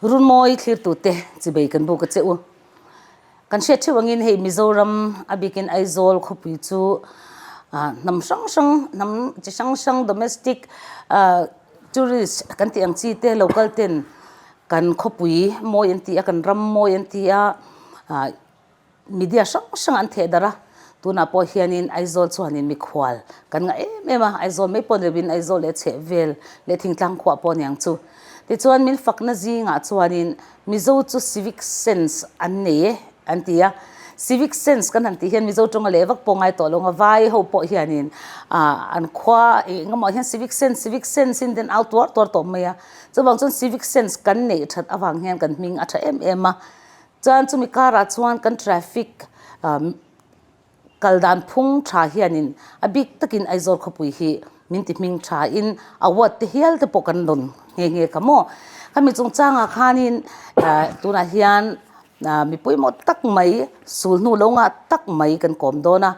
Runmawi thlirtute chibei kan buk a che u. Kan hriat theuh angin hei Mizoram a bikin Aizawl khawpui chu hnam hrang hrang, hnam chi hrang hrang domestic tourist kan tih ang chi te local ten kan khawpui mawi an ti a, kan ram mawi an ti a. Media hrang hrang an theh darh a, tunah pawh hianin Aizawl chuanin mikhual kan ngah em em a, Aizawl mai pawh ni lovin Aizawl leh chhehvel leh thingtlang khuah pawh aniang chu. Tichuan min fakna zingah chuanin Mizo chu civic sense an nei e an ti a, civic sense kan han tih hian Mizo tawnga leh vak pawh ngai tawh lo ang a, vai ho pawh hianin an khua engemaw hian civic sense civic sense in den au tuar tuar tawh mai a, chuvang chuan civic sense kan neih that avang hian kan hming a tha em em a. Chuan chumi karah chuan kan traffic kal dan phung tha hianin a bik takin Aizawl khawpui hi min ti hming thain award te hial te pawh kan rawn nghe nghe kha maw. Khami chungchangah khanin tunah hian mi pawimawh tak mai sulhnu lo ngah tak mai kan kawm dawn a.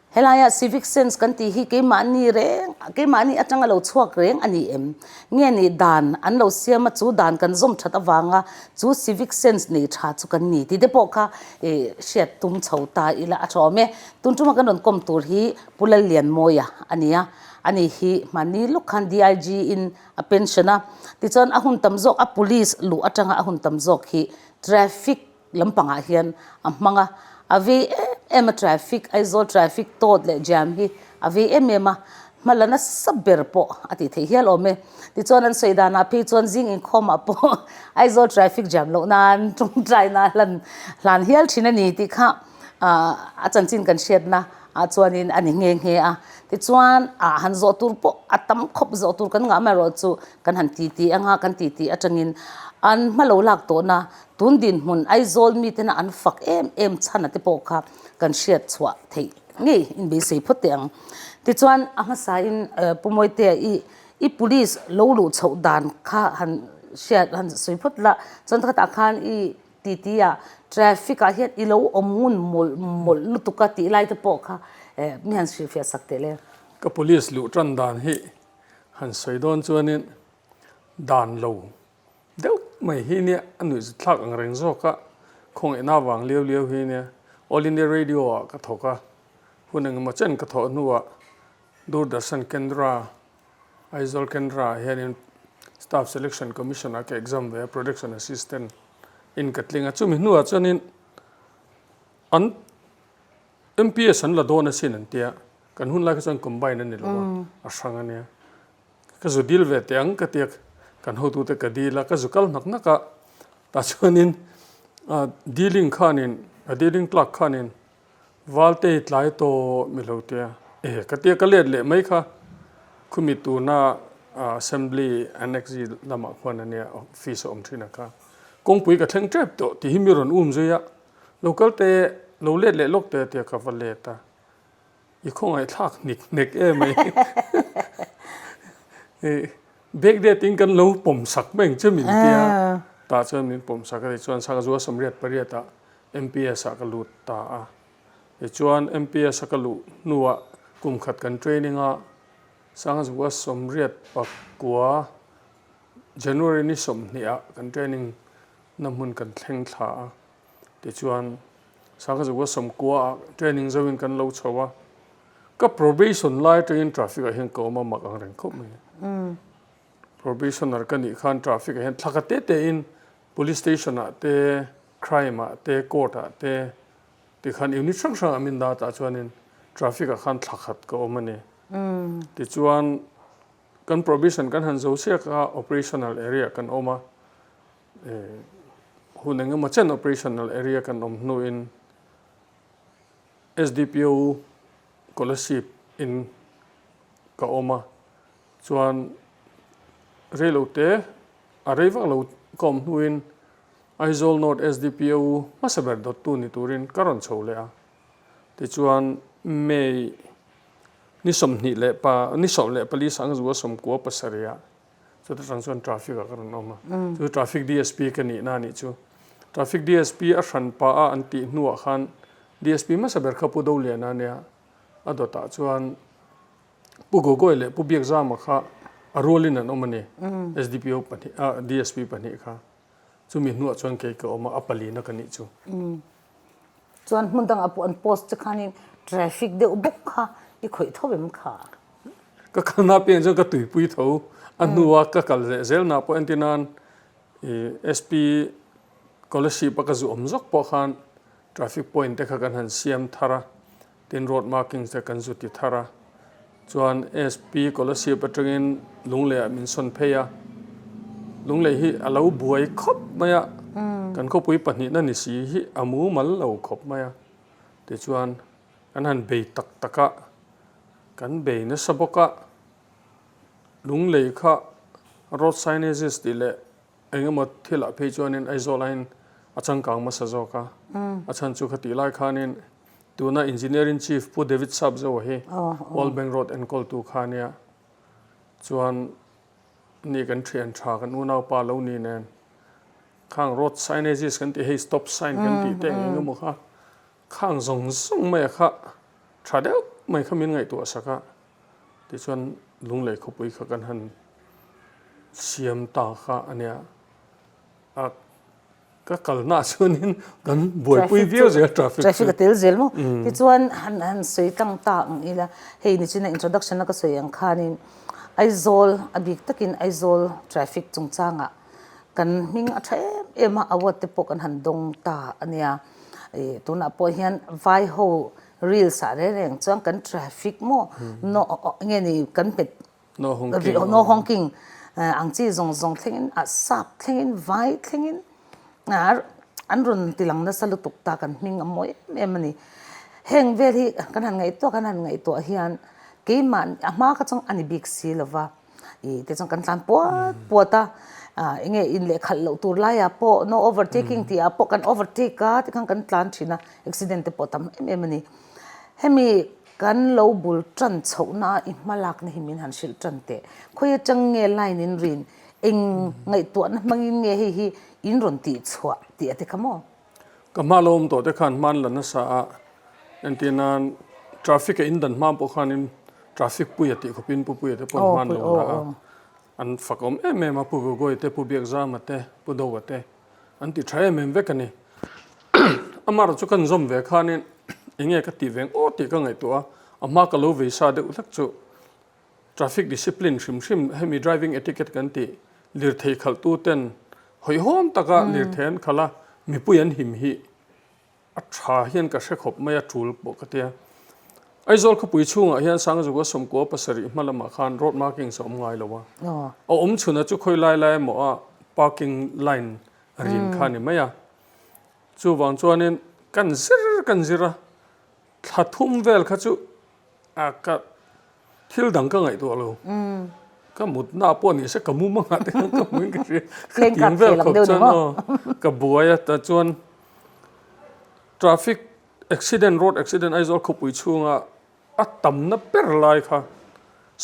Helaia civic sense kan tih hi keimahni reng, keimahni atanga lo chhuak reng a ni em? Nge ni dan an lo siam a, chu dan kan zawm that avanga chu civic sense nei tha chu kan ni tih te pawh kha hriat tum chho ta ila a tha awm e. Tun tuma kan rawn kawm tur hi Pu Lallianmawia a ni a, ani hi hmanni lawk khan DIG in a pension a, tichuan a hun tam zawk a police luh atanga a hun tam zawk hi traffic lampangah hian a hmang a, a vei em em a traffic Aizawl traffic tawt leh jam hi a vei em em a, hma la nasa ber pawh a tih theih hial awm e. Tichuan an sawi danah phei chuan zing inkhawmah pawh Aizawl traffic jam loh nan tawngtaina hlan hlan hial thin a ni tih kha a chanchin kan hriatna ah chuanin a ni nghe nghe a. Tichuan ah han zawh tur pawh a tam khawp zawh tur kan ngah amaherawh chu kan han titi anga kan titi atangin an hma lo lak tawhna Tun dinhmun Aizawl mitena an fak em em chhana te pawh kha kan hriat chhuah theih ngei in beisei phawt teh ang. Tichuan a hmasain Pu Mawitea i i police lo luh chhoh dan kha han hriat han sawi phawt la, chuan khatah khan i titi ah traffic ah hian i lo awm ngun mawlh mawlh lutuk a tih lai te pawh kha mi han hrilhfiah sak teh le. Ka police luh tan dan hi han sawi dawn chuanin dan lo Deuh mai hi nia a nuihzat thlak ang reng zawk a, khawngaihna avang liau liau hi nia All India Radio ah ka thawk a, hun engemaw chen ka thawh hnuah Doordarshan Kendra, Aizawl Kendra ah hianin Staff Selection Commission ah ka exam ve a, Production Assistant in ka tling a, chumi hnuah chuanin an MPS an la dawn asin an tia, kan hun lai kha chuan combine a ni lo a, a hrang a nia. Ka zu dil ve teh ang ka ti a, kan hotute ka dil a, ka zu kal hnak hnak a, tah chuanin dealing khanin a dealing clerk khanin Valte i tlai tawh mi lo ti a, e ka ti a ka let leh mai kha khumi tuna assembly annex lamah khuan ania office a awm thin a kha kawngpui ka thleng tep tawh tih hi mi rawn um zui a, lo kal te lo let leh lawk te a ti a ka va let a. I khawngaihthlak hnik hnek em mai. Bag det in kan lo pawm sak mai ang che min tia. Tah chuan min pawm sak a tichuan Sangzua 88 ah MPS ah ka lut ta a. Tichuan MPS a ka luh hnuah kum khat kan training a, Sangzua 89 January ni 20 ah kan training na hmun kan thleng thla a. Tichuan, Sanghazuka 90 ah training zo in kan lo chho a, ka probation lai atangin traffic ah hian ka awm a mak ang reng khawp mai. Probationer ka nih khan traffic ah hian thla khat te te in police station ah te, crime ah te, court ah te tikhan unit hrang hrang ah min dah tah chuanin traffic ah khan thla khat ka awm a ni. Tichuan, kan probation kan han zo chiak a, operational area kan awm a, Hun engemaw chen operational area kan awm hnuin SDPO Kolasib in ka awm a, chuan reilote a rei vak lo ka awm hnuin Aizawl North SDPO hmasa ber dawttu ni turin ka rawn chho leh a. Tichuan May ni 24 ni 24 97 ah Chuta tang chuan traffic ah ka rawn awm a, chu traffic DSP ka nihna a nih chu. Traffic DSP a hran pah a an tih hnuah khan DSP hmasa ber kha Pu Doliana a nia, a dawtah chuan Pu Gogoi leh Pu Biakzama kha a rualin an awm a ni, SDPO pahnih ah DSP pahnih kha. Chumi hnuah chuan kei ka awm a, a palina ka nih chu. Chuan hmun dangah pawh an post che khanin traffic deuh bawk kha i khawih tho em kha? Ka kalna piang chuan ka tuipui tho. A hnua ka kal leh zelna pawh entir nan SP Scholarship a ka zu awm zawk pawh khan traffic point te kha kan han siam thar a, tin road markings te kan zu ti thar a. Chuan SP Scholarship atangin Lunglei ah min sawn phei a, Lunglei hi a lo buai khawp mai a, kan khawpui pahnihna ni si hi a mumal lo khawp mai a. Tichuan kan han bei tak tak a, kan bei nasa bawk a, Lunglei kha road signages tih leh Eng emaw thilah phei chuanin Aizawl aiin a changkang hmasa zawk a, a chhan chu khatih lai khanin tuna Engineer in Chief Pu David Sapzoa hi World Bank Road enkawltu kha ania, chuan ni kan thian tha kan unaupa lo ni nen khang road signages kan tih hei stop sign kan tih te eng eng emaw kha khang zawng zawng maia kha tha deuh mai kha min ngaihtuah sak a. Tichuan Lunglei khawpui kha kan han siam ta kha a nia. A ka kalnaah chuanin kan buaipui viau zel traffic chu. Traffic a tel zel maw? Tichuan han han sawi tlang ta ang ila, hei nichina introduction a ka sawi ang khanin Aizawl a bik takin Aizawl traffic chungchangah kan hming a tha em em a, award te pawh kan han dawng ta a nia. Ih tunah pawh hian vai ho Reels ah reng reng chuan kan traffic maw no nge ni kan hmet no honking ang chi zawng zawng thlengin a sap thlengin vai thlengin an rawn ti lang nasa lutuk ta kan hming a mawi em em a ni. Heng vel hi kan han ngaihtuah kan han ngaihtuah hian keimah a hma kha chuan a ni bik si lo va. I te chuan kan tlan puat puat a, eng nge in leh khalh loh tur laiah pawh no overtaking tih ah pawh kan overtake a tikhan kan tlan thin a, accident te pawh tam em em a ni. Hemi kan lo bul tan chhohna a i hma lakna hi min han hrilh tan teh. Khawi atang nge line in rin, eng ngaihtuahna hmangin nge hei hi in rawn tih chhuah tih a ti kha maw? Ka hma lo awm tawh te khan hman la nasa a, entir nan traffic a in dan hma pawh khanin traffic puia tih khawpin Pu Puia te pawn hman lo la a, an fak awm em em a, Pu Gogoi te, Pu Biakzama te, Pu Doa te an ti tha em em vek a ni. Amaherawhchu chu kan zawm ve khanin eng nge ka tih ve ang aw tih ka ngaihtuah a, a hma ka lo vei sa deuh hlek chu. Traffic discipline hrim hrim hemi driving etiquette kan tih lirthei khalhtu ten hawihhawm taka lirthei an khalh a, mipui an him hi a tha hian ka hre khawp mai a tul pawh ka tia. Aizawl khawpui chhungah hian Sangzukua 97 hma lamah khan road markings a awm ngai lo a, a awm chhunah chu khawi lai lai emaw a parking line rin kha a ni mai a. Chuvang chuanin kan zir kan zir a, thla thum vel kha chu A ka thil dang ka ngaihtuah lo. Ka mutna pawh ni se ka mum anga te khan ka hmuin ka hria. Ka ting vel khawp chuan aw ka buai a ta chuan traffic accident road accident Aizawl khawpui chhunga a tamna ber lai kha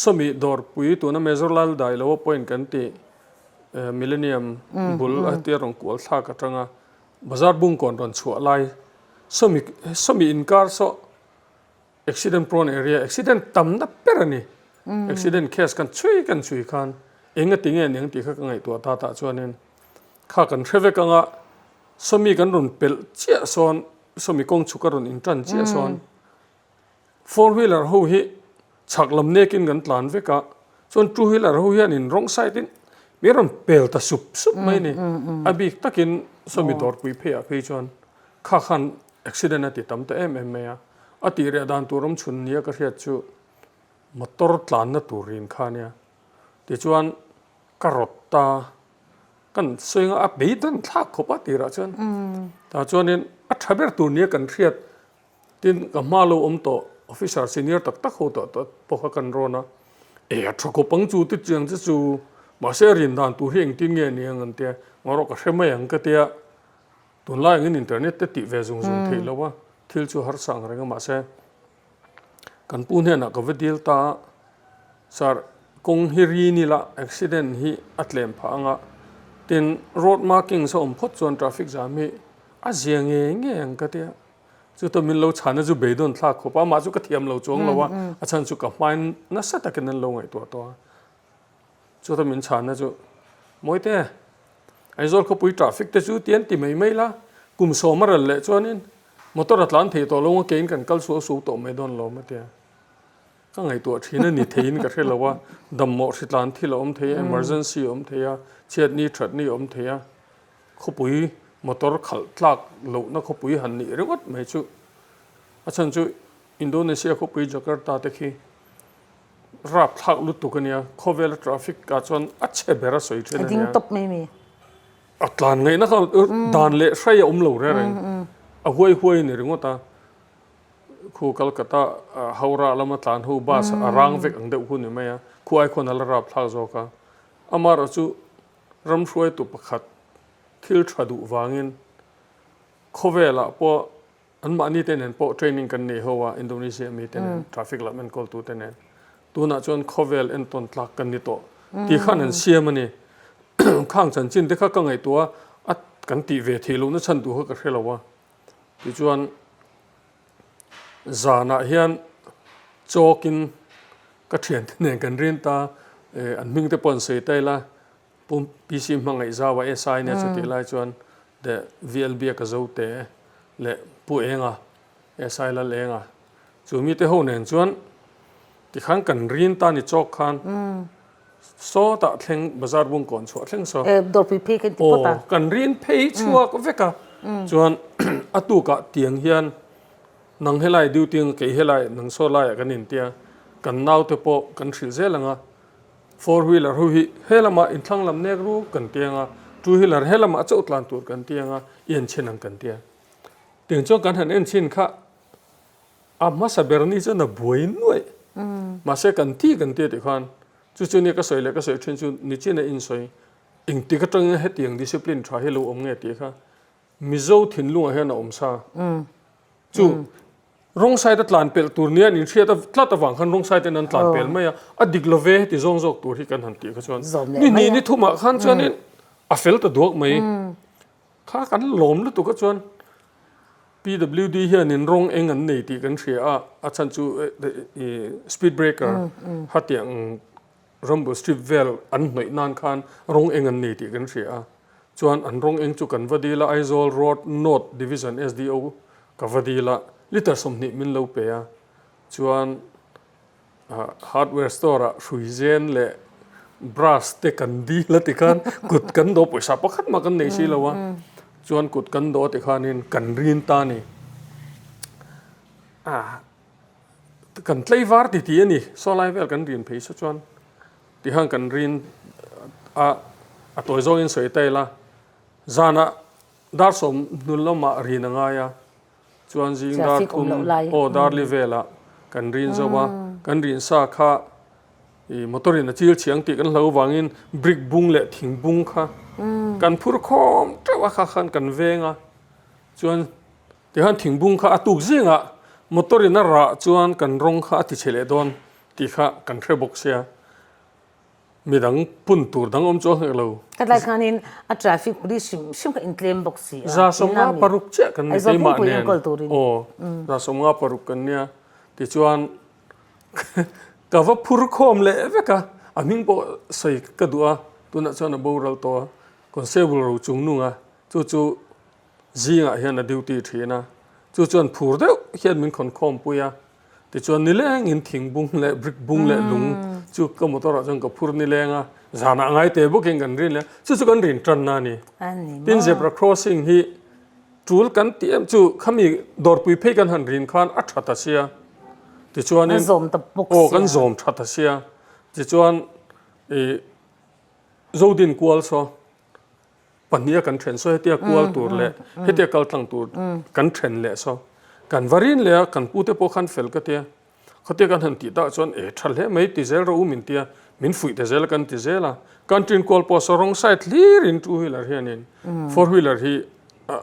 sawmi dawrpui tuna Major Lal Dailoa point kan tih Millennium bul a tia rawn kual thlak atanga bazar bungkawn rawn chhuah lai sawmi sawmi inkar saw Accident prone area, accident tamna ber a ni. Accident case kan chhui kan chhui khan eng a ti nge aniang tih kha ka ngaihtuah ta tah chuanin kha kan hre vek anga sawmi kan rawn pelh chiah sawn sawmi kawng chhuk a rawn intan chiah sawn four wheeler ho hi chhak lam nekin kan tlan vek a chuan two wheeler ho hianin wrong side in min rawn pel ta sup sup mai a ni. A bik takin sawmi dawrpui pheiah phei chuan kha khan Accident a ti tam ta em em mai a, a tih reh dan tur awm chhun nia ka hriat chu motor tlanna tur rin kha ania. Tichuan ka rawt ta, kan sawi anga a beidan thlak khawp a tirah chuan. Tah chuanin a tha ber tur nia kan hriat tin ka hma lo awm tawh officer senior tak tak ho tawh tawh pawh kha kan rawn a, e a tha khawp ang chu ti chiang che chu mahse rin dan tur hi engtin nge niang an tia, ngarawh ka hre mai ang ka tia. Tunlai angin internet te tih ve zung zung theih lo a, thil chu harsa ang reng a mahse kan pu hnenah ka va dil ta a, Sir kawng hi rin ila accident hi a tlem phah ang a, tin road markings a awm phawt chuan traffic jam hi a zia ngei ngei ang ka ti a, chuta min lo chhana chu beidawn thlak khawp a, amah chu ka thiam lo chuang lo a, a chhan chu ka hmain nasa takin an lo ngaihtuah tawh a, chuta min chhana chu Mawite. Aizawl khawpui traffic te chu ti an ti mai mai la, kum sawma ral leh chuanin motor a tlan thei tawh lo ang a, keiin kan kal suau suau tawh mai dawn lo a tia. Ka ngaihtuah thin a ni theiin ka hre lo a, dammawh hritlan thil a awm thei a, emergency a awm thei a, chhiatni thatni a awm thei a, khawpui motor khalh tlak lohna khawpui han nih ringawt mai chu a chhan chu Indonesia khawpui Jakarta te khi rap thlak lutuk a nia, khawvela traffic ah chuan a chhe ber a sawi thin a nia. A ding tawp mai mai. A tlan ngaihna kha dan leh hrai a awm lo reng reng, a huai huai a ni ringawt a. Khu Calcutta Howrah lama tlan ho bus a rang vek ang deuh hun ni mai a, khu ai khuan a la rap thlak zawk a. Amaherawh chu ram hruaitu pakhat thil tha duh vangin khawvelah pawh anmahni te nen pawh training kan nei ho a, Indonesia mi te nen traffic lam enkawltu te nen. Tunah chuan khawvel entawn tlak kan ni tawh tih khan an siam a ni. Khang chanchin te kha ka ngaihtuah a, a kan tih ve theih lohna chhan tur kha ka hre lo a. Tichuan zanah hian chawkin ka thiante nen kan rin ta, an hming te pawh an sawi ta ila, Pu PC Hmangaihzaua SI nia chutih lai chuan leh VLB a ka zo te leh Pu Enga, SI Lal Enga chu mite ho nen chuan tikhan kan rin ta ni chawk khan Sawtah thleng bazar bung kawn chhuah thleng saw. Eh dawrpui phei kan ti phawt a. Aw kan rin phei chhuak vek a. Chuan a tukah tiang hian nang helai duty ang kei helai nang saw laiah kan intia kan naute pawh kan hrilh zel ang a. Four wheeler ho hi he lamah inthlang lam nek ru kan ti ang a, two wheeler he lamah chauh tlan tur kan ti ang a, i enchhin ang kan ti a. Tiang chuan kan han enchhin kha A hmasa ber ni chuan a buai nuaih. Mahse kan thi kan tia tih khan chu chu nia ka sawi leh ka sawi thin chu nichin a insawi engtik atangin hetiang discipline tha hi lo awm nge tih kha Mizo thinlungah hian a awm sa. Chu wrong side a tlan pelh tur nia an inhriat tlat avang khan wrong side in an tlan pel mai a, a dik lo ve heti zawng zawk tur hi kan han tih kha chuan ni hnih ni thumah khan chuanin a fel ta duak mai. Kha kan lawm lutuk a chuan PWD hianin rawng eng an nei tih kan hria a, a chhan chu speed breaker hatiang rumble strip vel an hnawih nan khan rawng eng an nei tih kan hria a, chuan an rawng eng chu kan va dil a, Aizawl Road North Division SDO ka va dil a, litre 20 min lo pe a, chuan Hardware store ah hrui zen leh brush te kan dil a tikhan kut kan dawh pawisa pakhat mah kan nei si lo a, chuan kut kan dawh tikhanin kan rin ta a ni. Kan tlei var ti ti a ni, saw lai vel kan rin phei se chuan tikhan kan rin a, a tawi zawngin sawi ta ila zanah dar sawm hnu lamah rin a ngai a. Chuan zing dar thum aw darli velah kan rin zo a, kan rin sa kha ih motor in a chil chhiang tih kan hlo vangin brick bung leh thing bung kha kan phur khawm teuh a kha khan kan veng a, chuan tikhan thing bung kha a tuk zingah motor in a rah chuan kan rawng kha a ti chhe leh dawn tih kha kan hre bawk sia. Midang pun tur dang awm chu a nghek lo. Ka tlai khanin a traffic police hrim hrim kha intlem bawk si a. 56 chiah kan ni keimah nen. Aw, 56 kan nia. Tichuan ka va phur khawm leh vek a, a hming pawh sawi ka duh a, tunah chuan a boral tawh a, constable ro chung nung a, chu chu zingah hian a duty thin a, chu chuan phur deuh hian min khawn khawm pui a. Tichuan nilengin thing bung leh brick bung leh lung chu ka motor ah chuan ka phur nileng a, zanah ngai te bawkin kan rin leh a, chu chu kan rin tanna a ni. Tin zebra crossing hi tul kan tih em chu khami dawrpui phei kan han rin khan a tha ta sia, tichuanin aw kan zawm tha ta sia, tichuan ih Zodin kual saw. Pahniha kan then saw hetia kual tur leh hetia kal tlang tur kan then leh saw kan va rin leh a kan pute pawh khan fel ka tia khatia kan han tih tak chuan e tha hle mai ti zel rawh u min tia min fuih ta zel a kan ti zel a kan tin kual pawh saw rawng side hlir in two wheeler hianin four wheeler hi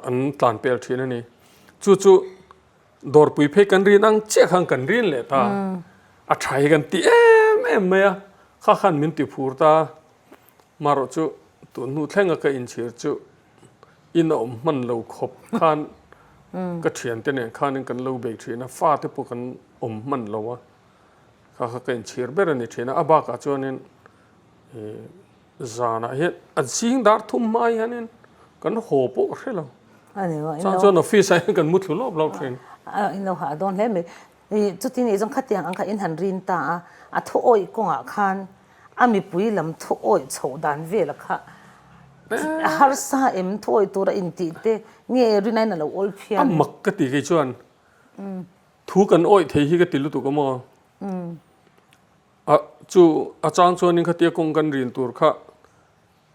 an tlan pel thin a ni chu chu dawrpui phei kan rin ang chiah khan kan rin leh ta a tha hi kan ti em em mai a kha khan min ti phur ta. Marawh chu tun hnu thlenga ka inchhir chu in a awm hman lo khawp khan ka thiante nen khanin kan lo bei thin a, fate pawh kan awm hman lo a, kha kha ka inchhir ber a ni thin a. A bakah chuanin ih Zanah hian an zing dar thum hma hianin kan haw pawh ka hre lo. Chang chuan office ah hian kan mu thlu lawp lawp thin. In lo hah dawn hle mai. Chuti nih zawng khatiang ang kha in han rin ta a, a thu awih kawngah khan a mipui lam thu awih chhoh dan vela kha a harsa em thu awih tura intih te nge rinain a lo awl phian. A mak ka ti kei chuan thu kan awih thei hi ka ti lutuk a maw. A chu a chang chuanin khatia kawng kan rin tur kha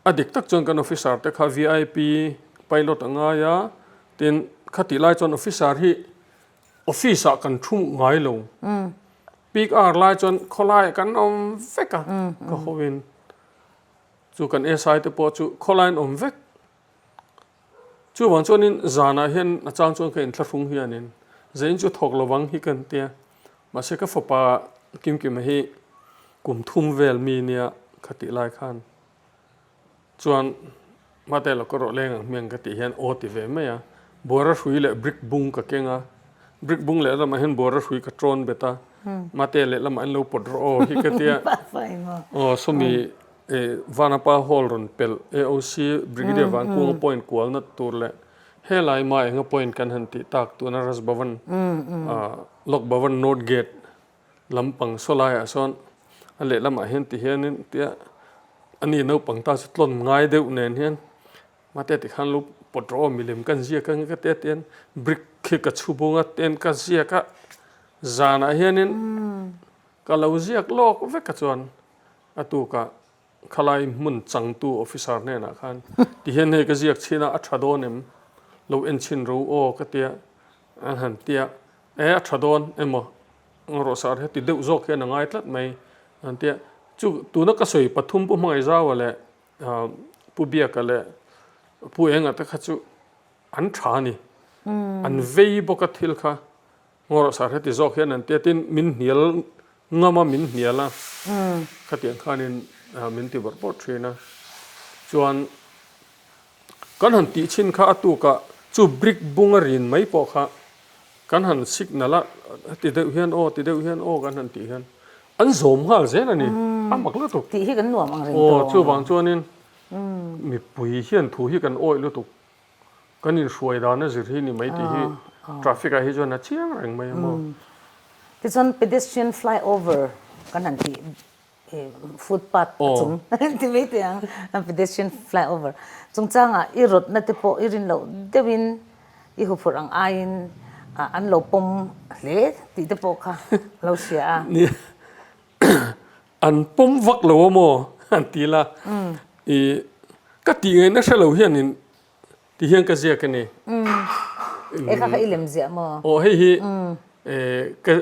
a dik tak chuan kan officer te kha vip pilot a ngai a, tin khatih lai chuan officer hi office ah kan thu ngai lo. Peak hour lai chuan khawlai kan awm vek a ka hawin chu kan SI te pawh chu khawlai an awm vek. Chuvang chuanin zanah hian a chang chuan ka inthlahrung hianin zain chu thawk lovang hi ka tia. Mahse ka fapa Kimkima hi kum thum vel mi nia kha tih lai khan chuan Mate lo ka rawh leng ang hmiang ka tih hian aw ti ve mai a. Buara hrui leh brick bung ka keng a, brick bung leh lamah hian buara hrui ka tawn bet a, Mate lehlamah an lo pawt rawh aw hi ka tia. Aw sawmi Vanapa Hall rawn pelh AOC Brigadier Vankunga point kualna tur leh helai ma enga point kan han tih tak tuna Raj Bhavan Lok Bhavan North Gate lampang saw laiah sawn a lehlamah hian ti hianin tia ani naupang ta chu tlawn ngai deuh nen hian mate tikhan lo pawt rawh aw milem kan ziak ang ka tia tian brick khi ka chhu bung a ten ka ziak a zanah hianin ka lo ziak lawk vek a chuan A tukah khalai hmun changtu officer hnenah khan tihian hei ka ziak chhin a, a tha dawn em? Lo en chhin ro aw ka tia an han tia, e a tha dawn emaw rawhsar heti deuh zawk hian a ngai tlat mai an tia. Chu tuna ka sawi pathum Pu Hmangaihzaua leh Pu Biaka leh Pu Enga te kha chu an tha a ni. An vei bawk a thil kha. Ngawrh sar heti zawk hian an tia tin min hnial ngam a min hnial a khatiang khanin min ti bawrh bawrh thin a chuan kan han tih chhin kha a tukah chu brick bung a rin mai pawh kha kan han signal a heti deuh hian aw ti deuh hian aw kan han tih hian an zawm nghal zel a ni a mak lutuk tih hi kan nuam ang reng tawh aw chuvang chuanin mipui hian thu hi kan awih lutuk Kan inhruai dan a zir hi ni mai tih hi traffic ah hi chuan a chiang reng mai a maw. Tichuan pedestrian flyover kan han tih footpath a chung ti mai teh ang pedestrian flyover chungchangah i rawtna te pawh i rin loh deuhin i huphurh ang aiin an lo pawm hle tih te pawh kha lo hria a. An pawm vak lo a maw an ti la i ka tih ngaihna hre lo hianin ti hian ka ziak a ni. E kha kha i lem ziah maw? Aw hei hi ka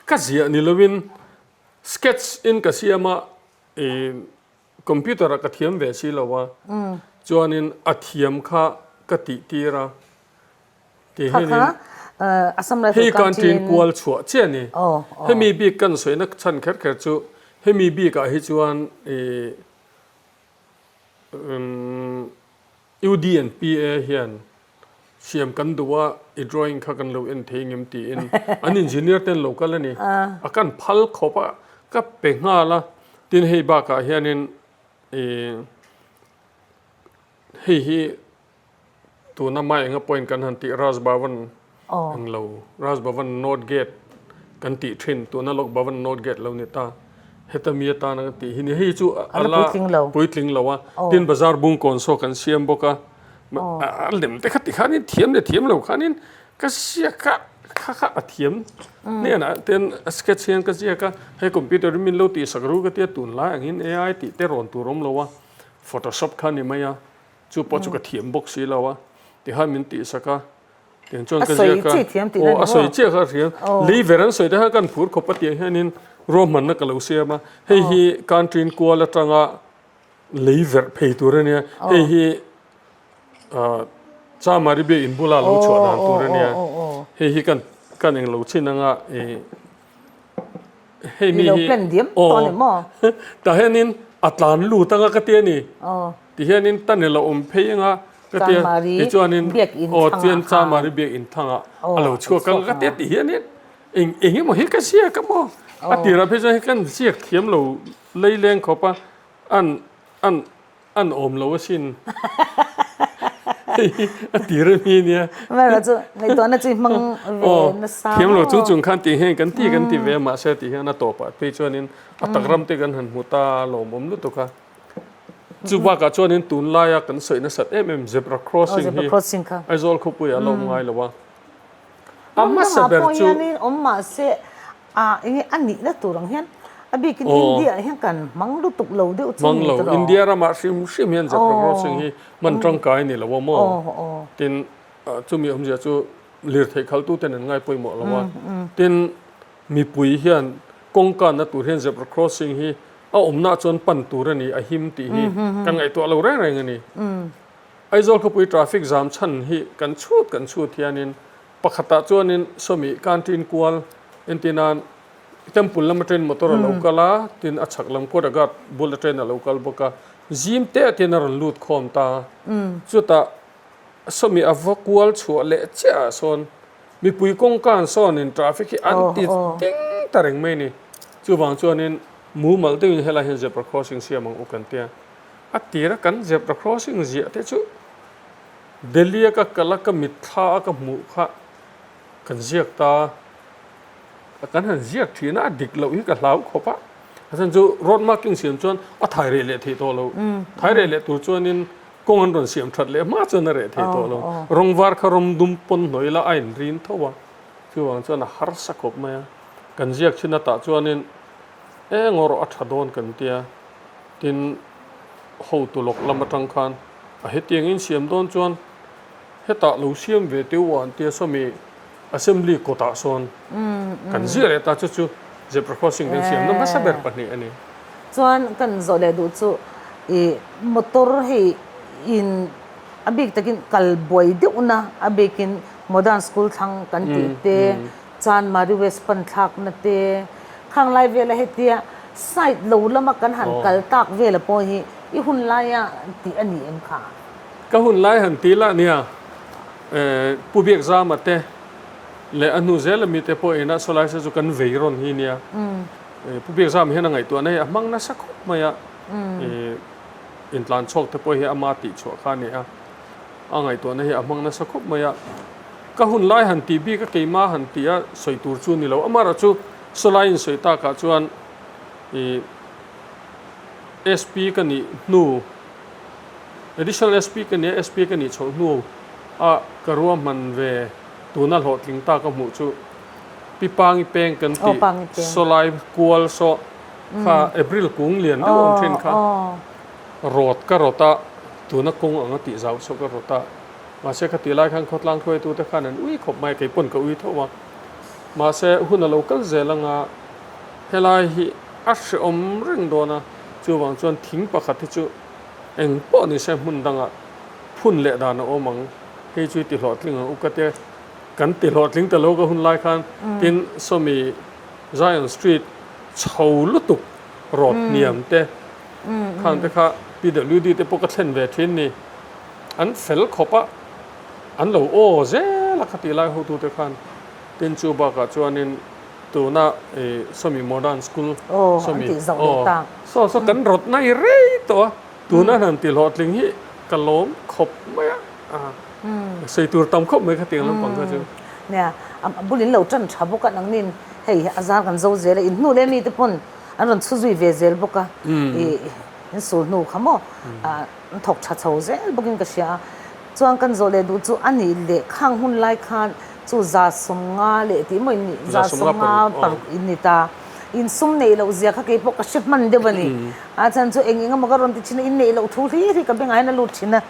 ka ziah ni lovin sketch in ka siam a i computer ah ka thiam ve si lo a chuanin a thiam kha ka tih tir a. Ti hianin hei kan kual chhuah chiah a ni. Hemi bik kan sawina chhan kher kher chu hemi bikah hi chuan UD and PA hian siam kan duh a i drawing kha kan lo en thei ngem tiin an engineer te an lo kal a ni. A kan phal khawp a ka pe nghal a tin hei bakah hianin hei hi Tuna hma enga point kan han tih Raj Bhavan ang lo, Raj Bhavan North Gate kan tih thin, tuna Lok Bhavan North Gate lo ni ta. Heta mi atana kan tih hi ni, hei chu a la puitling lo a, tin bazar bungkawn saw kan siam bawk a, a lem te kha ti khanin thiam leh thiam lo khanin ka ziak a, kha kha a thiam hnenah ten a sketch hian ka ziak a, hei computer in min lo tihsak ru ka tia tunlai angin AI tih te rawn tur awm lo a, photoshop kha ni mai a. Chu pawh chu ka thiam bawk si lo a, tikhan min tihsak a, tiang chuan ka ziak a, aw a sawi chiah kha a hria, lei ver an sawi te khan kan phur khawp a tiang hianin ruahmanna ka lo siam a, hei hi Kanṭin kual aṭanga lei verh phei tur a nia, hei hi Chamari biak in bula lo chhuah dan tur a nia, hei hi kan kan englo chin anga ih hei mi hi aw tah hianin a tlan lut anga ka ti a ni. Ti hianin ta ni lo awm phei anga ka tia tichuanin aw chuan Chamari biak in thangah a lo chhuak ang ka tia ti hianin eng eng emaw hi ka ziak a maw a tirah phei chuan hei kan ziak thiam lo lei leng khawp a an an. An awm lo asin. Hei hi a tir a mi nia. Amaherawh chu ngaihtuahna chu i hmang ve nasa maw? Thiam lo chung chung khan tih hian kan ti kan ti ve a mahse tih hian a tawpah phei chuanin a tak ram te kan han hmu ta lawmawm lutuk a. Chu bakah chuanin tunlaia kan sawi nasat em em zebra crossing hi Aizawl khawpuiah a la awm ngai lo a. A hmasa ber chu. Awm mahse A enge a nihna tur ang hian a bikin India ah hian kan hmang lutuk lo deuh chu ni tawh. India ramah hrim hrim hian zebra crossing hi hman tangkai a ni lo a maw? Tin, chumi awmzia chu lirthei khaltu ten an ngai pawimawh lo a. Tin, mipui hian kawngkanna tur hian zebra crossing hi a awmnaah chuan pan tur a ni, a him tih hi kan ngaihtuah lo reng reng a ni. Aizawl khawpui traffic zam chhan hi kan chhut kan chhut hianin Pakhatah chuanin sawmi canteen kual entir nan temple lam atangin motor a lo kal a, tin a chhak lam quarter guard bul atangin a lo kal bawk a, zim te atin a rawn lut khawm ta. Chutah sawmi a va kual chhuah leh chiah ah sawn mipui kawngka an sawnin traffic hi an ti ding ta reng mai a ni. Chuvang chuanin mumal deuhin helai hian zebra crossing siam ang u kan tia. A tira kan zebra crossing ziah te chu Delhi a ka kal a, ka mitthla a ka hmuh kha kan ziak ta a, kan han ziak thin a, a dik loh hi ka hlau khawp a, a chhan chu road marking siam chuan a thai reh leh theih tawh lo, thai reh leh tur chuanin kawng an rawn siam that leh hma chuan a reh thei tawh lo, rawng var kha rawng dum pawn hnawih ila a inrin tho a, chuvang chuan a harsa khawp mai a, kan ziak thin a tah chuanin eng erawh a tha dawn kan tia, tin hotu lawk lam atang khan. A hetiang in siam dawn chuan hetah lo siam ve teu a an tia sawmi assembly kawtah sawn kan ziah leh ta chu chu zebra crossing kan siamna hmasa ber pahnih a ni. Chuan kan zawh leh duh chu i motor hei in a bik takin kal buai deuhna a bikin modern school thlang kan tih te Chanmari West pan thlakna te khang lai vela hetia side lo lama kan han kal tak vela pawh hi i hun laia tih a ni em kha? Ka hun lai han ti lah nia, Pu Biakzama te leh a hnu zel ami te pawh ina sawlai se chu kan vei rawn hi nia. Pu Biakzama hian a ngaihtuahna hi a hmang nasa khawp mai a, intlan chhawk te pawh hi ama tih chhuah kha a ni a, a ngaihtuahna hi a hmang nasa khawp mai a. Ka hun lai han tih bik a keimah han tih a sawi tur chu ni lo. Amaherawh chu sawlai insawi takah chuan ih SP ka nih hnu Additional SP ka nia SP ka nih chhoh hnu a ka ruahman ve tuna hlawhtling ta ka hmuh chu Pi Pangi peng kan tih sawlai kual saw kha April kung lian deuh awm thin kha rawt ka rawt a tuna kawng anga tih zau saw ka rawt a. Mahse kha tih lai khan khawtlang hruaitute khan an ui khawp mai a, kei pawn ka ui tho a. Mahse hun a lo kal zel anga helai hi a hrehawm reng dawn a, chuvang chuan thing pakhat hi chu eng pawh ni se hmun dangah phun leh dan a awm ang, hei chu i ti hlawhtling ang u ka tia, kan ti hlawhtling ta lo ka hun lai khan tin sawmi Zion Street chho lutuk rawt hniam te khang te kha PWD te pawh ka thlen ve thin ni. An fel khawp a, an lo aw zel a khatih lai hotute khan. Tin chu bakah chuanin tuna i sawmi modern school sawmi aw saw saw kan rawt nai rei tawh a, tuna han ti hlawhtling hi ka lawm khawp mai a, sawi tur tam khawp mai khatiang lampang kha chu. Nia, a bul in lo tan tha bawk a, nangnin hei a zar kan zo zel a, in hnu leh mite pawn an rawn chhu zui ve zel bawk a, i in sul hnu kha maw. An thawk tha chho zel bawkin ka hria a, chuan kan zawh leh duh chu a nih leh khang hun lai khan chu 150 leh tih maw in nih, 150 paruk in ni ta. In sum neih loh zia kha kei pawh ka hre hman deuh a ni. A chhan chu eng eng emaw ka rawn ti thin a, in neih loh thu hlir hi ka bengah hian a lut thin a.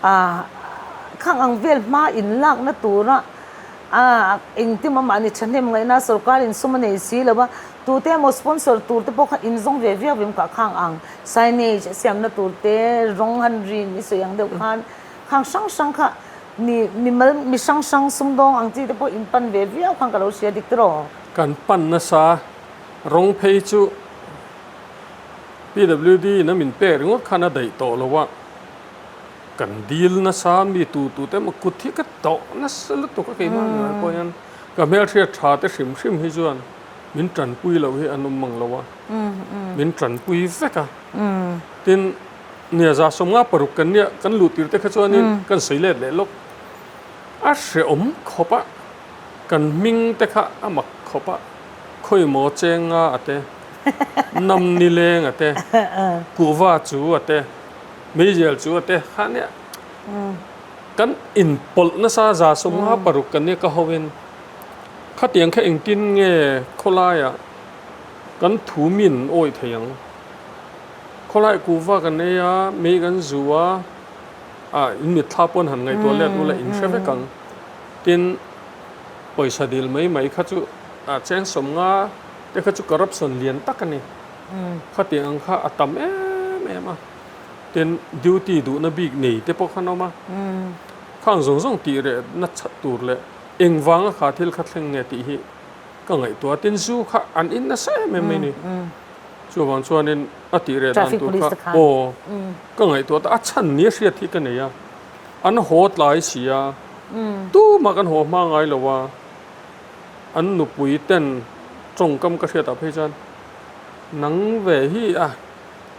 Aah khang ang vel hma in lakna tura aah engtin maw mahni thahnem ngaihna sorkar in sum a nei si lo a, tute emaw sponsor tur te pawh kha in zawng ve viau em kah khang ang. Signage a siamna tur te, rawng han rin i sawi ang deuh khan khang hrang hrang kha mi mimal mi hrang hrang sumdawng ang chi te pawh in pan ve viau khan ka lo hria dik tiraw? Kan pan nasa rawng phei chu PWD in a min pek ringawt khan a daih tawh lo a, kan dil nasa mi tu tu te emaw kut hi ka tawh nasa lutuk a keimah ni ngai pawh hian ka hmelhriat tha te hrim hrim hi chuan min tanpui loh hi an awm mang lo a, min tanpui vek a. Tin. Nia 56 kan nia kan luh tir te kha chuanin kan sawi let leh lawk. A hrehawm khawp a, kan hming te kha a mak khawp a, khawimaw chenga a te, nam nileng a te, kuhva chu a te, meizial chu a te kha nia kan inpawlh nasa 56 kan nia ka hoin khatiang kha engtin nge khawlaiah kan thu min awih thei ang. Khawlai kuhva kan ei a, mei kan zu a, ah in mitthla pawn han ngaihtuah let ula in hre vek ang. Tin, pawisa dil mai mai kha chu ah cheng 50 te kha chu corruption lian tak a ni. Khatiang ang kha a tam em em a. Tin, duty duhna bik nei te pawh kha an awm a. Khang zawng zawng tih reh na chhat tur leh engvanga kha thil kha thleng nge tih hi ka ngaihtuah a. Tin, zu kha an in nasa em em mai ni. Chuvang chuanin a tih reh dan tur kha aw ka ngaihtuah ta a chhan ni a hriat hi ka nei a, an haw tlai si a, tumah kan haw hma ngai lo a, an nupui ten tawngkam ka hriat ah phei chuan nang ve hi a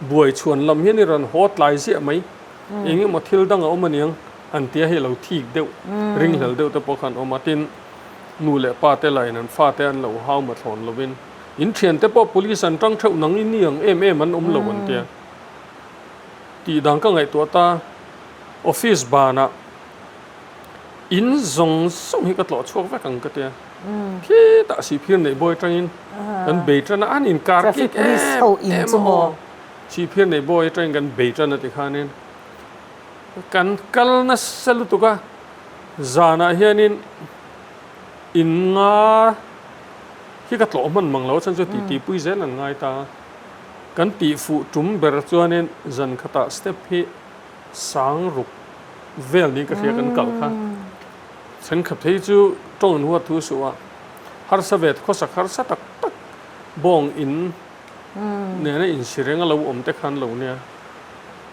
buai chhuan lam hian i rawn haw tlai ziah mai, eng emaw thil dang a awm aniang an tia hi a lo thik deuh ringhlel deuh te pawh khan awm a, tin nu leh pa te lahin an fate an lo hau mathlawn lovin. In thiante pawh police an tang theuh nang i ni ang em em an awm lo an tia. Tih dan ka ngaihtuah ta, office banah in zawng zawng hi ka tlawh chhuak vek ang ka tia. Khitah sihphir neih bawi atangin kan bei tan a, an inkar kik em em a aw. Sihphir neih bawi atangin kan bei tan a tikhanin kan kal nasa lutuk a, zanah hianin in nga Khi ka tlawh hman mang lo a chhan chu titi pui zel an ngai ta a. Kan tih fuh tum ber chuanin zan khatah step hi sang ruk vel niin ka hria kan kalh kha. Thenkhat phei chu tawng an huat thu suh a, harsa ve khawsak harsa tak tak bawng in nena insi reng a lo awm te khan lo nia.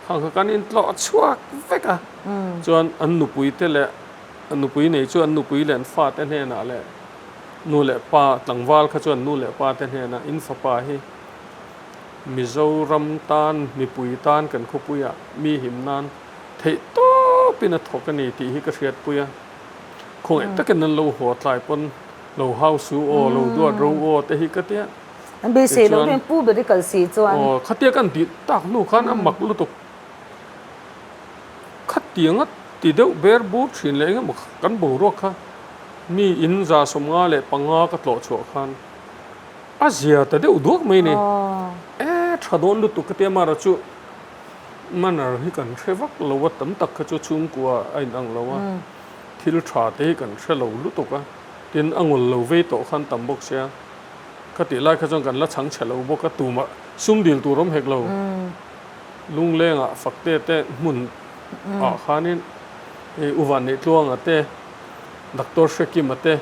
Khang kha kan intlawh chhuak vek a, chuan an nupui te leh nupui nei chu an nupui leh an fate hnenah leh Nu leh pa, tlangval kha chuan nu leh pa te hnenah in fapa hi Mizoram tan, mipui tan kan khawpuiah mi him nan theih tawpin a thawk a ni tih hi ka hriatpui a. Khawngaih takin an lo haw tlai pawn lo hau su aw, lo duat ro aw te hi ka tia. An beisei loh reng pu ber i kal si chuan. Aw, khatia kan tih tak hnu khan a mak lutuk. Khatianga ti deuh ber bur thin leh engemaw kan boruak kha Mi in 55 ka tlawh chhuah khan a zia ta deuh duak mai ni. E tha dawn lutuk ka tia mara chu manner hi kan hre vak lo a, tam tak kha chu chhungkua a inang lo a, thil tha te hi kan hre lo lutuk a, tin a ngawl lo vei tawh khan tam bawk sia. Ka tih lai kha chuan kan la chhang chhe lo bawk a, tumah sum dil tur awm hek lo. Lunglengah Fakte te hmun ah khanin U Vanneih-Tluanga te, Doctor Hrekima te,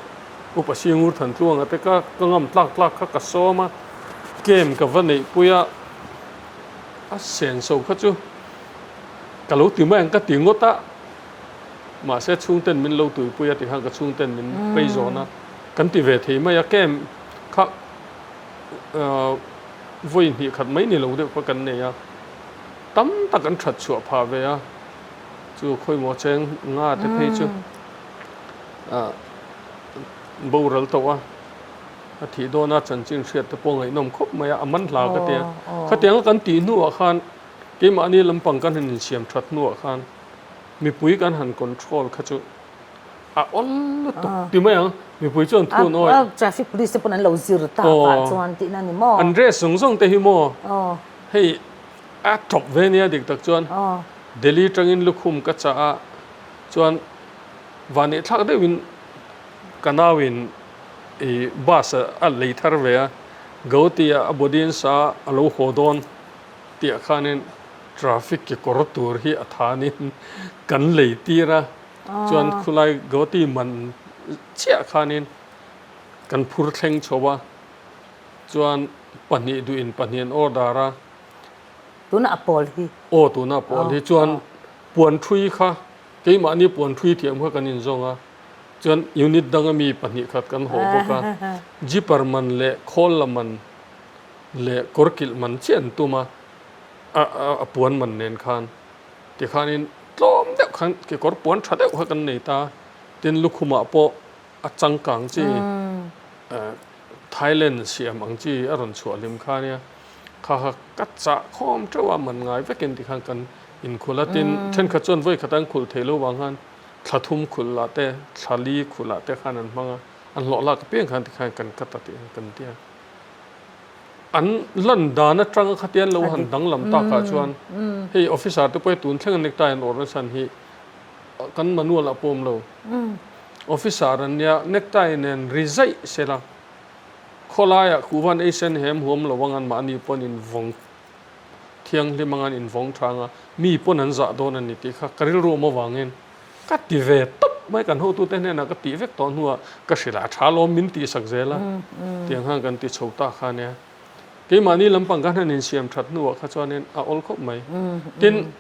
Upa Singur Thantluanga te ka ka ngam tlak tlak kha ka sawm a, game ka va neihpui a, a senso kha chu ka lo ti mai ang ka ti ngawt a, mahse chhungten min lo tuipui a tikhan ka chhungten min pei zawn a, kan ti ve thei mai a, game kha vawi hnih khat mai ni lo deuh kha kan nei a, tam tak an that chhuah phah ve a. Chu khawimaw cheng nga te phei chu boral tawh a, a thih dawna chanchin hriat te pawh ngaihnawm khawp mai a, a man hla ka ti a. Khatianga kan tih hnuah khan keimahni lampang kan han insiam that hnuah khan mipui kan han control kha chu a awl lutuk ti mai ang, mipui chuan thu an awih. Traffic police te pawn an lo zir tak ah chuan tihna ni maw? An dress zawng zawng te hi maw hei a tawp ve nia dik tak chuan. Delhi tangin lukhum ka chah a, chuan vanneih thlak deuhin ka nauin i bus a lei thar ve a, Gauti ah a body an sa a lo haw dawn tih ah khanin traffic kekawr tur hi a thanin kan lei tir a, chuan khulai Gauti man chiah khanin kan phur thleng chho a, chuan pahnih duhin pahnih an order a. Tuna a pawl hi. Aw tuna a pawl hi chuan puan thui kha keimahni puan thui thiam kha kan inzawng a, chuan unit danga mi pahnih khat kan haw bawk a, zipper man leh khawl la man leh kawr kilh man chiah an tum a. A puan man nen khan tikhanin tlawm deuh khan kekawr puan tha deuh kha kan nei ta. Tin lukhumah pawh a changkang chi Thailand siam ang chi a rawn chhuah hlim kha nia. Kha kha ka chah khawm teuh a man ngai vekin tikhan kan inkhulh a. Tin thenkhat chuan vawi khat an khulh thei lo vang khan thla thum khulh lah te thla li khulh ah te khan an hmang a. An hlawh lak apiang khan tikhan kan cut a tih kan ti a. An lan dan atanga khatian lo han danglam takah chuan hei officer te pawh hi tun thleng a necktie an awrh nachhan hi kan manual ah pawh awm lo. Officer an nia necktie nen ri zaih sela khawlaiah kuhvan ei sen hem huam lo ang an mahni pawn invawng thianghlim anga an invawng tha anga mi pawn an zah dawn a ni tih kha ka rilru awm avangin Ka ti ve tawp mai, kan hotute hnenah ka tih vek tawh hnuah ka hrilh a, a tha lawm min tihsak zel a, tiang khan kan ti chho ta kha nia. Keimahni lampang khan han insiam that hnuah kha chuanin a awl khawp mai. Tin,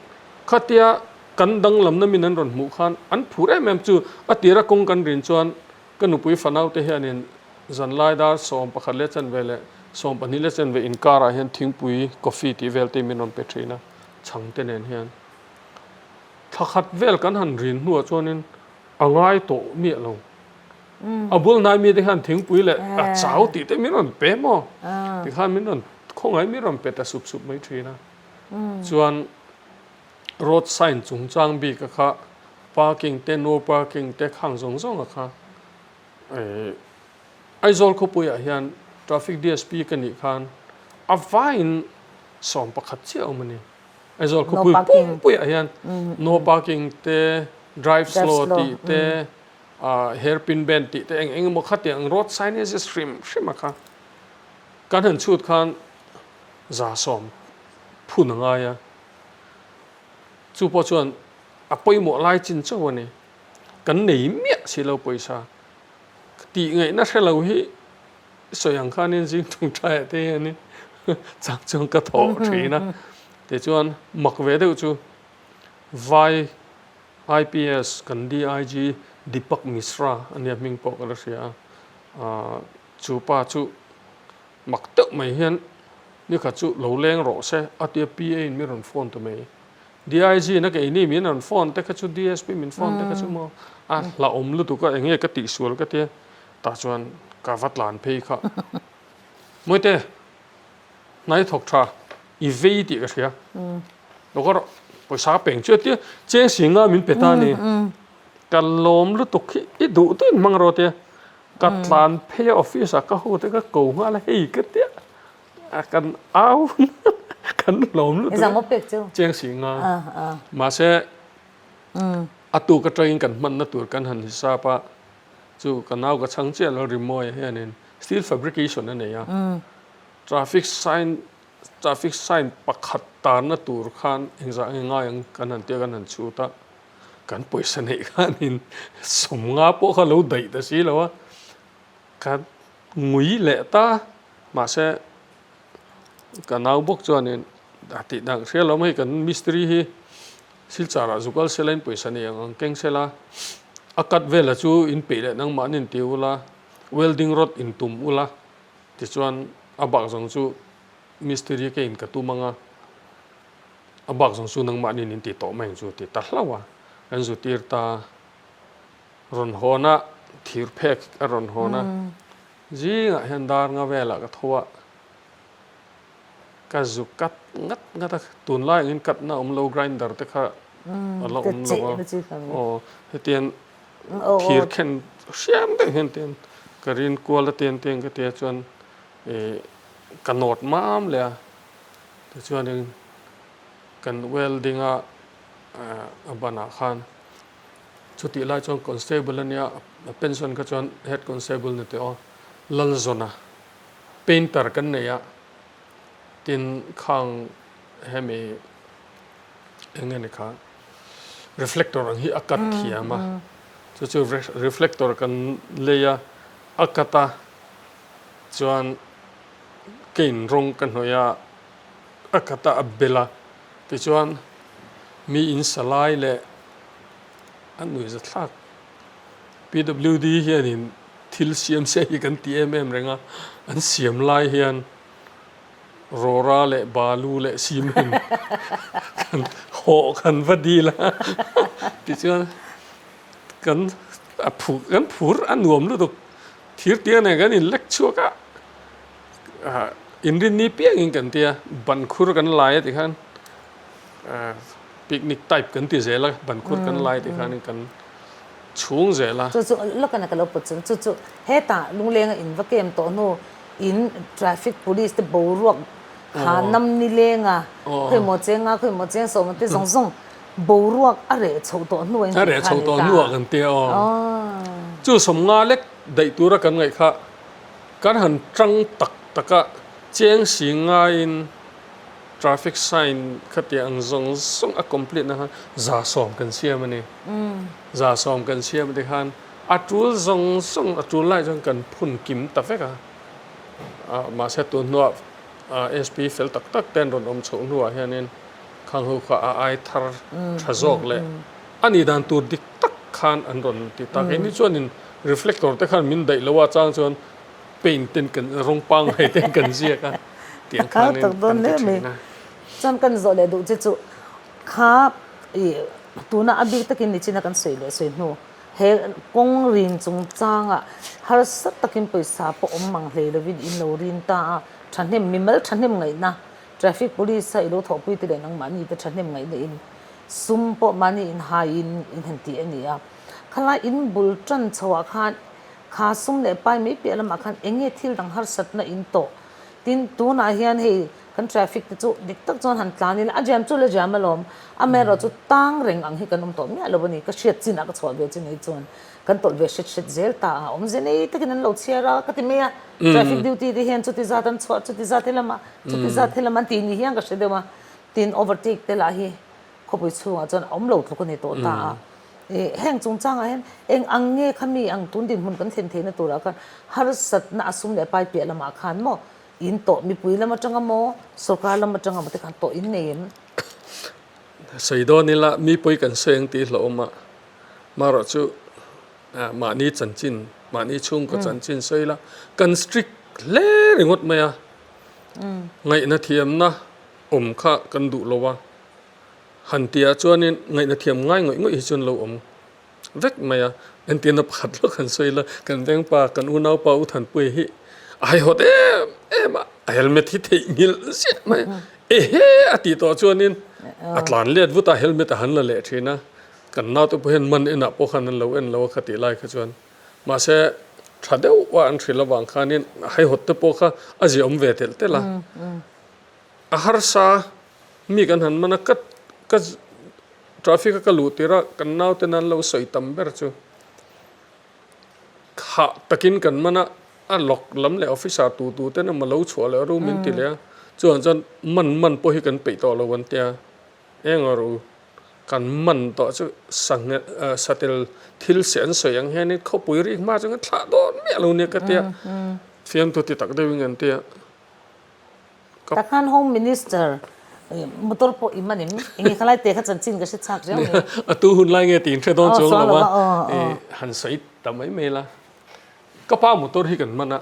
khatia kan danglamna min an rawn hmuh khan an phur em em chu a tira kawng kan rin chuan ka nupui fanaute hianin zanlai dar 11 leh chanve leh 12 leh chanve inkarah hian thingpui, coffee tih vel te min rawn pe thin a, chhangte nen hian. Thla khat vel kan han rin hnuah chuanin a ngai tawh miah lo. A bul hnai mite hian thingpui leh a chau tih te min rawn pe maw? Tikhan min rawn khawngaih min rawn pe ta sup sup mai thin a. Chuan road sign chungchang bik a kha parking te no parking te khang zawng zawng a kha Aizawl khawpuiah hian traffic DSP ka nih khan a vaiin 11 chiah a awm a ni. Aizawl khawpui pumpuiah hian no parking te, drive slow tih te, hairpin bend tih te eng eng emaw khatiang road signages hrim hrim a kha kan han chhut khan 110 phun a ngai a. Chu pawh chuan a pawimawh lai chin chauh a ni. Kan nei miah si lo pawisa tih ngaihna hre lo hi sawi ang khanin zing tawngtaiah te hianin chang chuan ka thawh thin a. Tichuan mak ve deuh chu vai IPS kan DIG Deepak Mishra a nia hming pawh ka la hria a, chu pa chu mak deuh mai hian nikhat chu lo leng rawh se a tia PA in min rawn phone ta mai. DIG na keini min rawn phone te kha chu DSP min phone te kha chu maw a hlauhawm lutuk a enge ka tihsual ka tia tah chuan ka va tlan phei kha. Mawite hnai thawk tha i vei tih ka hria. Lo ka rawh pawisa ka peng chu a tia cheng si nga min pe ta a ni. Ka lawm lutuk hi i duh duhin hmang rawh tia ka tlan phei a office ah ka ho te ka ko nghal a hei ka tia a kan au kan lawm lutuk cheng si nga mahse a tuk atangin kan hmanna tur kan han hisap a chu ka nau ka chhang chiah lo rimawi hianin steel fabrication a nei a traffic sign traffic sign pakhat tarna tur khan engzah nge ngai ang kan han tia kan han chhut a kan pawisa neih khanin 50 pawh kha lo daih ta si lo a ka ngui leh ta mahse ka nau bawk chuanin a tih dan hria lo mai kan mistiri hi Silchar ah zuk al sela in pawisa nei ang ang keng sela a cut vela chu in peih leh nangmahni in ti ula welding rod in tum ula tichuan a bak zawng chu mistiri ke in ka tum anga a bak zawng chu nangmahni in ti tawh mai ang chu ti ta hlauh a kan zu tir ta rawn hawn a thir phek a rawn hawn a zingah hian dar nga velah ka tho a. Ka zu cut ngat ngat a, tunlai angin cut na awm lo grinder te kha a la awm lo a, aw hetiang thir khen hriam deuh hian tiang ka rin kual a tiang tiang ka tia chuan ih ka nawt mam leh a, tichuanin kan welding a a banah khan chutih lai chuan constable a nia a pension kha chuan head constable ni teh aw Lalzawna. Painter kan nei a, tin khang hemi eng nge ni kha reflector ang hi a cut thiam a, chu chu reflector kan lei a, a cut a chuan cane rawng ka hnawih a, a cut a a bel a, tichuan mi in sa lai leh a nuihza thlak. PWD hianin thil siam se hi kan ti em em reng a, an siam lai hian Rawra leh balu leh cement kan hawh kan va dil a, tichuan kan a phur kan phur a nuam lutuk thir tia nen kan in lek chhuak a, ah inrinni piangin kan tia ban khur kan lai a tikhan ah picnic type kan ti zel a ban khur kan lai tikhanin kan chhung zel a. Chu chu lawkana ka lo pawt chu chu chu hetah lunglenga in va kem tawh hnu In traffic police te boruak kha nam ni leng a, khawi maw cheng a, khawi maw cheng sawm a te zawng zawng boruak a reh chhoh tawh hnu a in A reh chhoh tawh hnu ah kan tia aw. Chu sawmnga lek daih tura kan ngaih kha kan han tang tak tak a, cheng si ngaiin traffic sign khatia ang zawng zawng a complete na khan 110 kan siam a ni. 110 kan siam a tikhan A tul zawng zawng a tul lai chuan kan phun kim ta vek a, mahse tun hnuah SP fel tak tak te an rawn awm chhoh hnuah hianin khang ho kha a ai thar tha zawk leh a nih dan tur dik tak khan an rawn ti ta. Keini chuanin reflector te khan min daih lo a chang chuan paint ten kan rawng pangngai ten kan ziak a tiang khanin kan ti thin a. Chuan kan zawh leh duh che chu kha ih tuna a bik takin nichina kan sawi leh sawi hnu. He kawng rin chungchangah harsa takin pawisa pawh awm mang hlei lovin in lo rin ta a, thahnem mimal thahnem ngaihna traffic police a i lo thawhpui te leh nangmahni te thahnem ngaihna in sum pawh mahni in hai in in han tih a ni a. Khalai in bul tan chhoah khan kha sum leh pai mai piah lamah khan eng nge thil dang harsatna in tawh? Tin, tunah hian hei kan traffic te chu dik tak chuan han tlan ila, a jam chu la jam alawm, amaherawh chu tang reng ang hi kan awm tawh miah lo a ni, ka hriat chinah ka chhuah ve chin hi chuan kan tawlh ve hret hret zel ta a, awmze nei takin an lo chhiar a ka ti mai a, traffic duty te hian chuti zat an chhuah, chuti zat helamah, chuti zat helamah an tih ni hian ka hre deuh a, tin overtake te lah hi khawpui chhungah chuan a awm lo tluk a ni tawh ta a, heng chungchangah hian eng ang nge kha mi ang tun dinhmun kan thlen theihna turah khan harsatna a sum leh pai piah lamah khan maw in tawh mipui lam atanga maw sorkar lam atanga maw te khan tawh in nei em? Sawi dawn ila mi pawi kan sawi ang tih hlauhawm a, marawh chu mahni chanchin mahni chhungkaw chanchin sawi ila kan strict hle ringawt mai a, ngaihna thiamna awm kha kan duh lo a. Han tih ah chuanin ngaihna thiam ngai ngawih ngawih hi chuan lo awm vek mai a, entirna pakhat lawk han sawi ila, kan vengpa kan unaupa U Thanpuia hi a haihawt em em a, a helmet hi theihnghilh ziah mai a, ehe a tih tawh chuanin a tlan let vut a, helmet a han la leh thin a, kan naute pawh hian man enah pawh khan an lo en lo a kha tih lai kha chuan mahse tha deuh a an hrilh avang khanin a haihawt te pawh kha a ziahawm ve telh telh a, a harsa. Mi kan han man a, ka ka traffic a ka luh tir a, kan nauten an lo sawi tam ber chu hah takin kan man a, a lawk lam leh officer tu tu ten emaw lo chhuah leh ru min ti leh a, chuvang chuan man man pawh hi kan peih tawh lo an tia, eng a ru kan man tawh chu sangha satel thil seh an sawi ang hianin khawpui rik hma chuan kan thlah dawn miah lo nia ka tia, fiamthu ti tak deuhin an tia. Tak khan Home Minister motor pawh i man em? Enge kha lai te kha chanchin ka hre chak riau mai. A tu hun lai nge tih in hre dawn chuang lo a, han sawi ta mai mai la. Ka pa motor hi kan man a,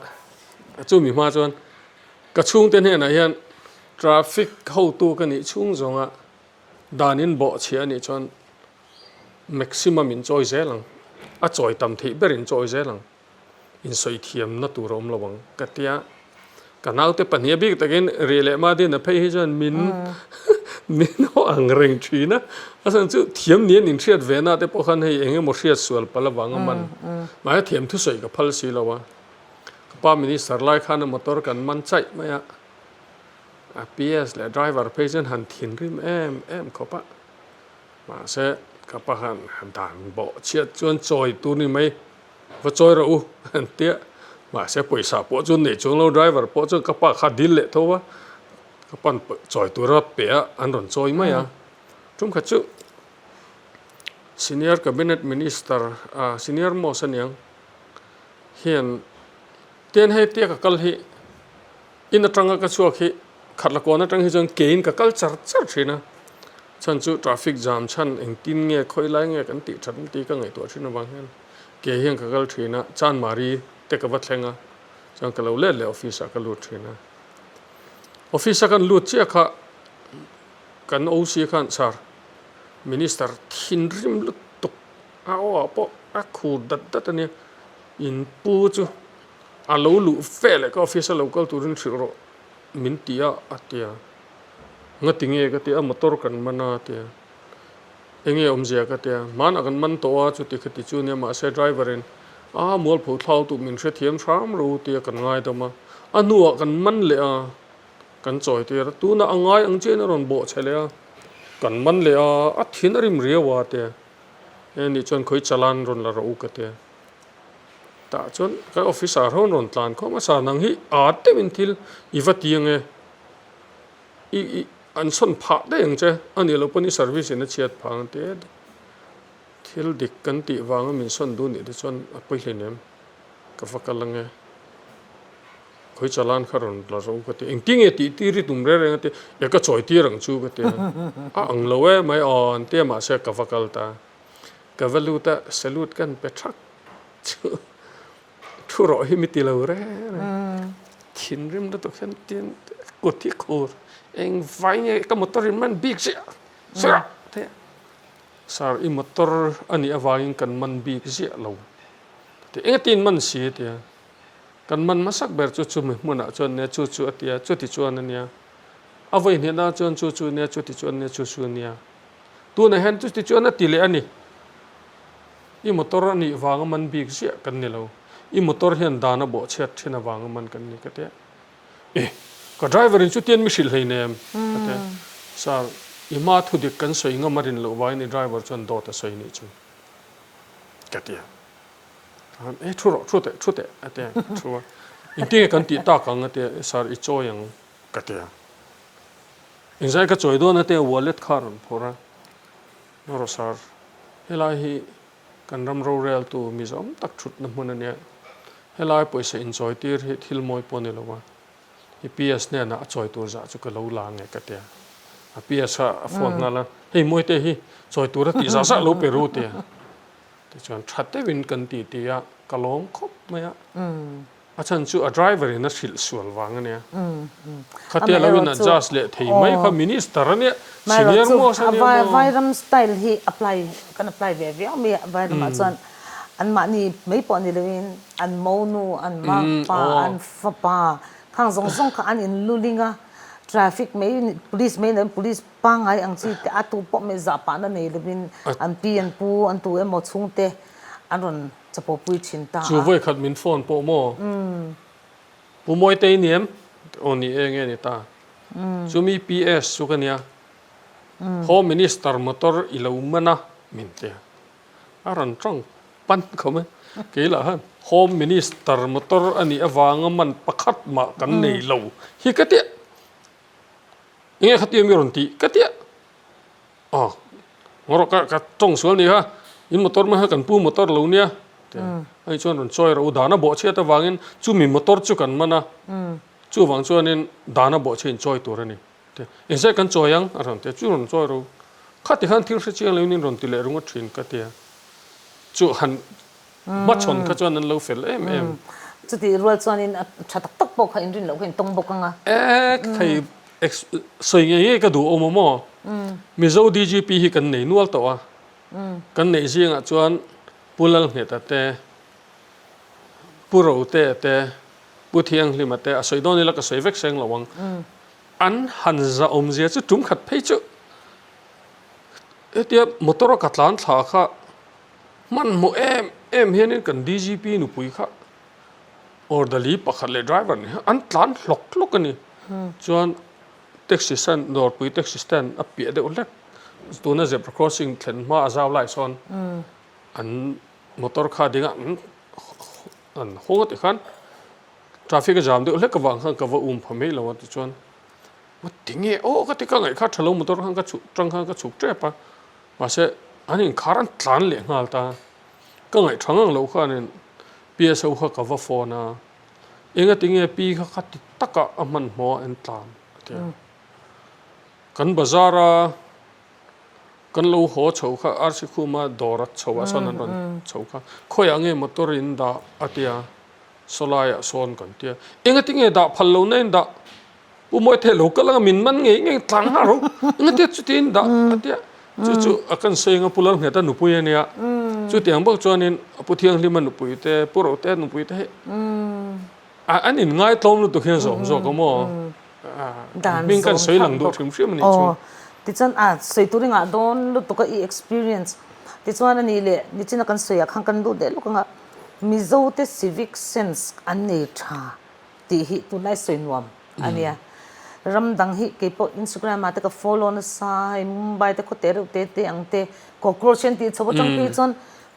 chumi hma chuan ka chhungte hnenah hian traffic hotu ka nih chhung zawnga dan in bawhchhiah a nih chuan maximum in chawi zel ang, a chawi tam theih ber in chawi zel ang. insawi thiamna tur a awm lo ang ka tia, ka naute pahnih a bik takin ri leh Madina phei hi chuan min min haw ang reng thin a, a chhan chu thiam ni an inhriat ve na te pawh khan hei eng emaw hriat sual palh avang a man mahse thiam thusawi ka phal si lo a, ka pa minister lai khan a motor kan man chaih mai a, a PS leh driver phei chuan han thinrim em em khawp a, mahse ka pa khan dan bawh chhiat chuan chawi tur ni mai. Va chawi rawh u an tia, mahse pawisa pawh chu nei chuang lo, driver pawh chuan ka pa kha dil leh tho a, ka pan chawi tura pe a an rawn chawi mai a, tum khat chu senior cabinet minister ah senior most aniang hian tian hei tia ka kal hi in atanga ka chhuak hi khat la kawn atang hi chuan kein ka kal char char thin a, chhan chu traffic jam chhan engtin nge khawi lai nge kan tih that tih ka ngaihtuah thin avang hian. Ke hian ka kal thin a, Chanmari te ka va thleng a, chuan ka lo let leh office ah ka lut thin a. Office a kan lut chiah kha kan OC khan Sir, Minister thinrim lutuk a aw ah pawh a khur dat dat a nia, in pu chu a lo luh fe leh ka office a lo kal turin hrilh rawh min ti a a ti a. Ngati nge ka ti a, motor kan man a a ti a. Enge awmzia ka ti a, hmanah kan man tawh a chuti khati chu nia mahse driver in a mualpho thlau duh min hrethiam hram ro tia kan ngaidam a, a hnuah kan man leh a, kan chawi tir a, tunah a ngai ang chiahin a rawn bawh chhe leh a, kan man leh a, a thin a rim riau a tia, e nih chuan khawi chalan rawn la rawh u ka tia, tah chuan kan officer ho an rawn tlan khawm a, sir nang hi aa deuhin thil i va ti ange. I i an sawn phah daih ang che, a nih loh pawn i service in a chhiat phah ang tih e. Thil dik kan tih vanga min sawn duh nih te chuan a pawi hleinem, ka va kal ang e. Khawi chalan kha rawn la ro ka ti, engtin nge tih tir i tum reng reng a ti, e ka chawi tir ang chu ka ti a, a ang lo e mai aw an ti a mahse ka va kal ta. Ka va lut a, salute kan pe thak chu. Thu rawh hi mi ti lo reng reng. Thinrim lutuk hian tin kut hi khur eng vai nge ka motor in man bik ziah ziah te. Sir i motor a nih avangin kan man bik ziah lo ti engtin man si tia kan man hmasak ber chu chumi hmunah chuan nia chu chu a tia chuti chuan a nia a vawi hnehna chuan chu chu nia chuti chuan nia chu chu nia tunah hian chuti chuan a ti leh a ni. I motor a nih vanga man bik ziah kan ni lo. I motor hian dan a bawhchhiat thin avanga man kan ni ka ti a. Eh, ka driver in chutian mi hrilh hleinem ka ti a. Sir, i hma thu dik kan sawi ngam a rin loh vangin i driver chuan dawt a sawi nih chu ka ti a. Tahan, eh thu rawh, thu teh, thu teh a ti a, ka thu a. Engtinge kan tih tak ang a ti a, sir i chawi ang ka ti a. Engzai ka chawi dawn a ti a, wallet kha a rawn phawrh a. Rawh sir, helai hi kan ram roreltu mi zawm tak thutna hmun a nia. Helai pawisa inchawi tir hi thil mawi pawh a ni lo a, i PS hnenah a chawi tur zah chu ka lo la nge ka ti a. A PS kha a phone nghal a, hei Mawite hi chawi tur a tih zah zah lo pe ru ti a. Tichuan tha deuhin kan ti ti a, ka lawm khawp mai a. A chhan chu a driver in a hrilh sual vang a nia. Khatia lo in adjust leh thei mai kha minister a nia, senior most a nia maw. Vairam style hi apply kan apply ve viau mai a, Vairamah chuan anmahni mai pawh ni loin an monu, an makpa, an fapa khang zawng zawng kha an in luling a, traffic mai police mai ni loin police pangngai ang chi te a tu pawh mai zahpahna nei loin an pi an pu an tu emaw chhungte an rawn Chapo pui thin ta a. Chu vawi khat min phone pawh maw? Pu Mawitei ni em? Aw ni e nge ni ta. Chumi PS chu ka nia. Home Minister motor i lo man a min ti a. A rawn tawng pan khawm e. Kei lah khan Home Minister motor a nih avanga man pakhat mah kan nei lo hi ka tia. Enge khatia mi rawn tih ka tia. Aw, ngaw rawh ka ka tawng sual ni kha, in motor mai kha kan pu motor lo nia ti a, ani chuan rawn chawi rawh u, dan a bawhchhiat avangin chumi motor chu kan man a, chuvang chuanin dan a bawhchhiat in chawi tur a ni ti a, engzah kan chawi ang a rawn ti a, chu rawn chawi rawh u, khati khan thil hre chiang loin in rawn ti leh ringawt thin ka ti a, chu han Hmachhawn kha chuan an lo fel em em. Chutih rual chuanin a tha tak tak pawh kha inrin loh kha in tawng bawk ang a. Ek thei sawi ngei ngei ka duh awm awm aw. Mizo DGP hi kan nei nual tawh a. Kan neih zingah chuan Pu Lalngheta te, Pu Rotea te, Pu Thianghlima te a sawi dawn ila ka sawi vek seng lo ang. An han za awmzia chu tum khat phei chu hetia motor a ka tlan thla kha Hmanhmawh em em hianin kan DGP nupui kha orderly pakhat leh driver nih kha an tlan hlawk hlawk a ni. Chuan taxi stand dawrpui taxi stand a piah deuh hlek tuna zebra crossing thlen hma a zau lai sawn an motor kha ding a an an hawng a tih khan traffic a jam deuh hlek avang khan ka va um pha mai lo a tichuan tinge aw ka ti ka ngaih kha tha lo motor khan ka chhuk tang khan ka chhuk tep a. Mahse, an inkhar an tlan leh nghal ta. Ka ngaihṭha ngang loh khanin PSO kha ka va phone a, engati nge pi kha kha ti taka a hmanhmawh a en tlan a ti a. Kan bazar a kan lo haw chho kha RC Khuma dawr a chho ah sawn an rawn chho kha, khawiah nge motor in dah a ti a, sawlaiah sawn kan ti a, engati nge dah phal lohna in dah? Pu Mawithei lo kal anga min man ngei ngei tlang nghal rawh engati chutin dah a tia chu chu a kan sawi anga Pu Lalngheta nupui a nia chutiang bawk chuanin Pu Thianghlima nupui te Pu Rotea nupui te hi an inngai tlawm lutuk hian zawm zawk a maw hming kan sawi lang duh hrim hrim a nih chu. Tichuan a sawi tur i ngah dawn lutuk a i experience tichuan a nih leh nichina kan sawiah khan kan lut leh lawk anga Mizote civic sense an nei tha tih hi tunlai sawi nuam a nia. Ram dang hi kei pawh Instagram ah te ka follow nasa hei Mumbai te khawte reuh te te ang te cockroach an tih chho atang phei chuan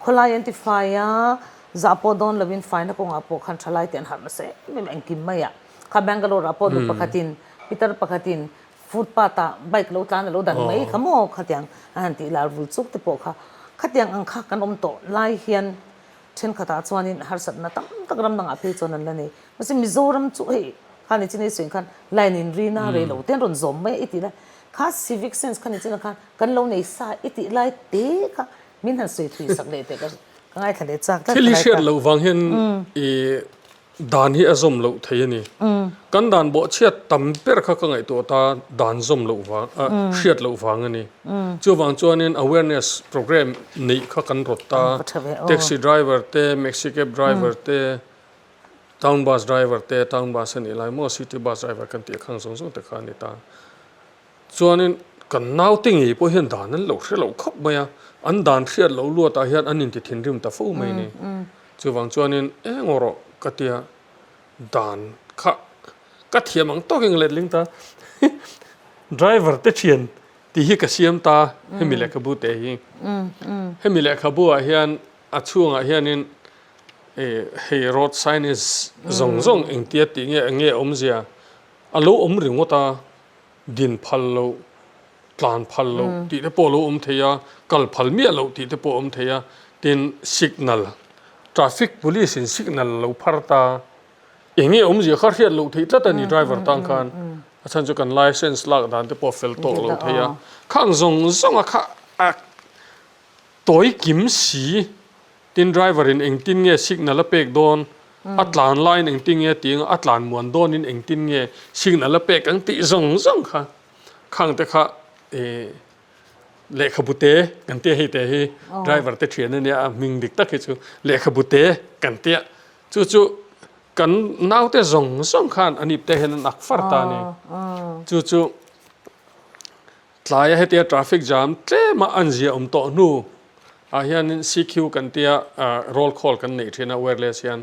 khawlai an ti fai a, zah pawh dawn lovin faina kawngah pawh khan thalai te an harh nasa em em engkim mai ah. Kha Bangalore ah pawh nu pakhatin pitar pakhatin footpath ah bike lo tlan a lo dan mai kha maw khatiang a han tih lar vul chuk te pawh kha khatiang ang kha kan awm tawh lai hian Thenkhatah chuanin harsatna tam tak ram dangah phei chuan an la nei. Mahse Mizoram chu hei kha ni chin ei sawi khan line in rina rei lo te an rawn zawm mai a i tih lai kha civic sense kha ni chin khan kan lo nei sa i tih lai te kha min han sawi thui sak leh teh ka ngaithla leh chak tlat Thil hi hriat loh vang hian i Dan hi a zawm loh thei a ni. Kan dan bawhchhiat tam ber kha ka ngaihtuah ta dan zawm loh vang, hriat loh vang a ni. Chuvang chuanin awareness programme neih kha kan rawt ta. Taxi driver te, maxi cab driver te, town bus driver te, town bus a nih lai maw city bus driver kan tih khang zawng zawng te kha a ni ta. Chuanin kan naute ngei pawh hian dan an lo hre loh khawp mai a, an dan hriat loh luatah hian an inti thinrim ta fo mai a ni. Chuvang chuanin eng aw rawh ka tia dan kha ka thiam ang tawkin ka letling ta driver te thian tih hi ka siam ta hemi lehkhabu te hi. Hemi lehkhabu ah hian a chhungah hianin hei road signage zawng zawng engtia tih nge eng nge awmzia a lo awm ringawt a. Din phal loh, tlan phal loh tih te pawh a lo awm thei a, kal phal miah loh tih te pawh a awm thei a, tin signal, traffic police in signal a lo phar ta, eng nge awmzia kha hriat loh theih tlat a ni driver tan khan, a chhan chu kan licence lak dan te pawh a fel tawk lo thei a, khang zawng zawng a kha a tawi kim si. Tin driver in engtin nge signal a pek dawn, a tlan laiin engtin nge tih anga a tlan muan dawnin engtin nge signal a pek ang tih zawng zawng kha khang te kha ih lehkhabu te kan tia hei te hi driver te thian ania a hming dik tak hi chu lehkhabu te kan tia chu chu kan naute zawng zawng khan an ip te hian an ak far ta a ni chu chu. Tlaia hetia traffic jam tlema an zia awm tawh hnu ah hianin CQ kan tia roll call kan neih thin a wireless hian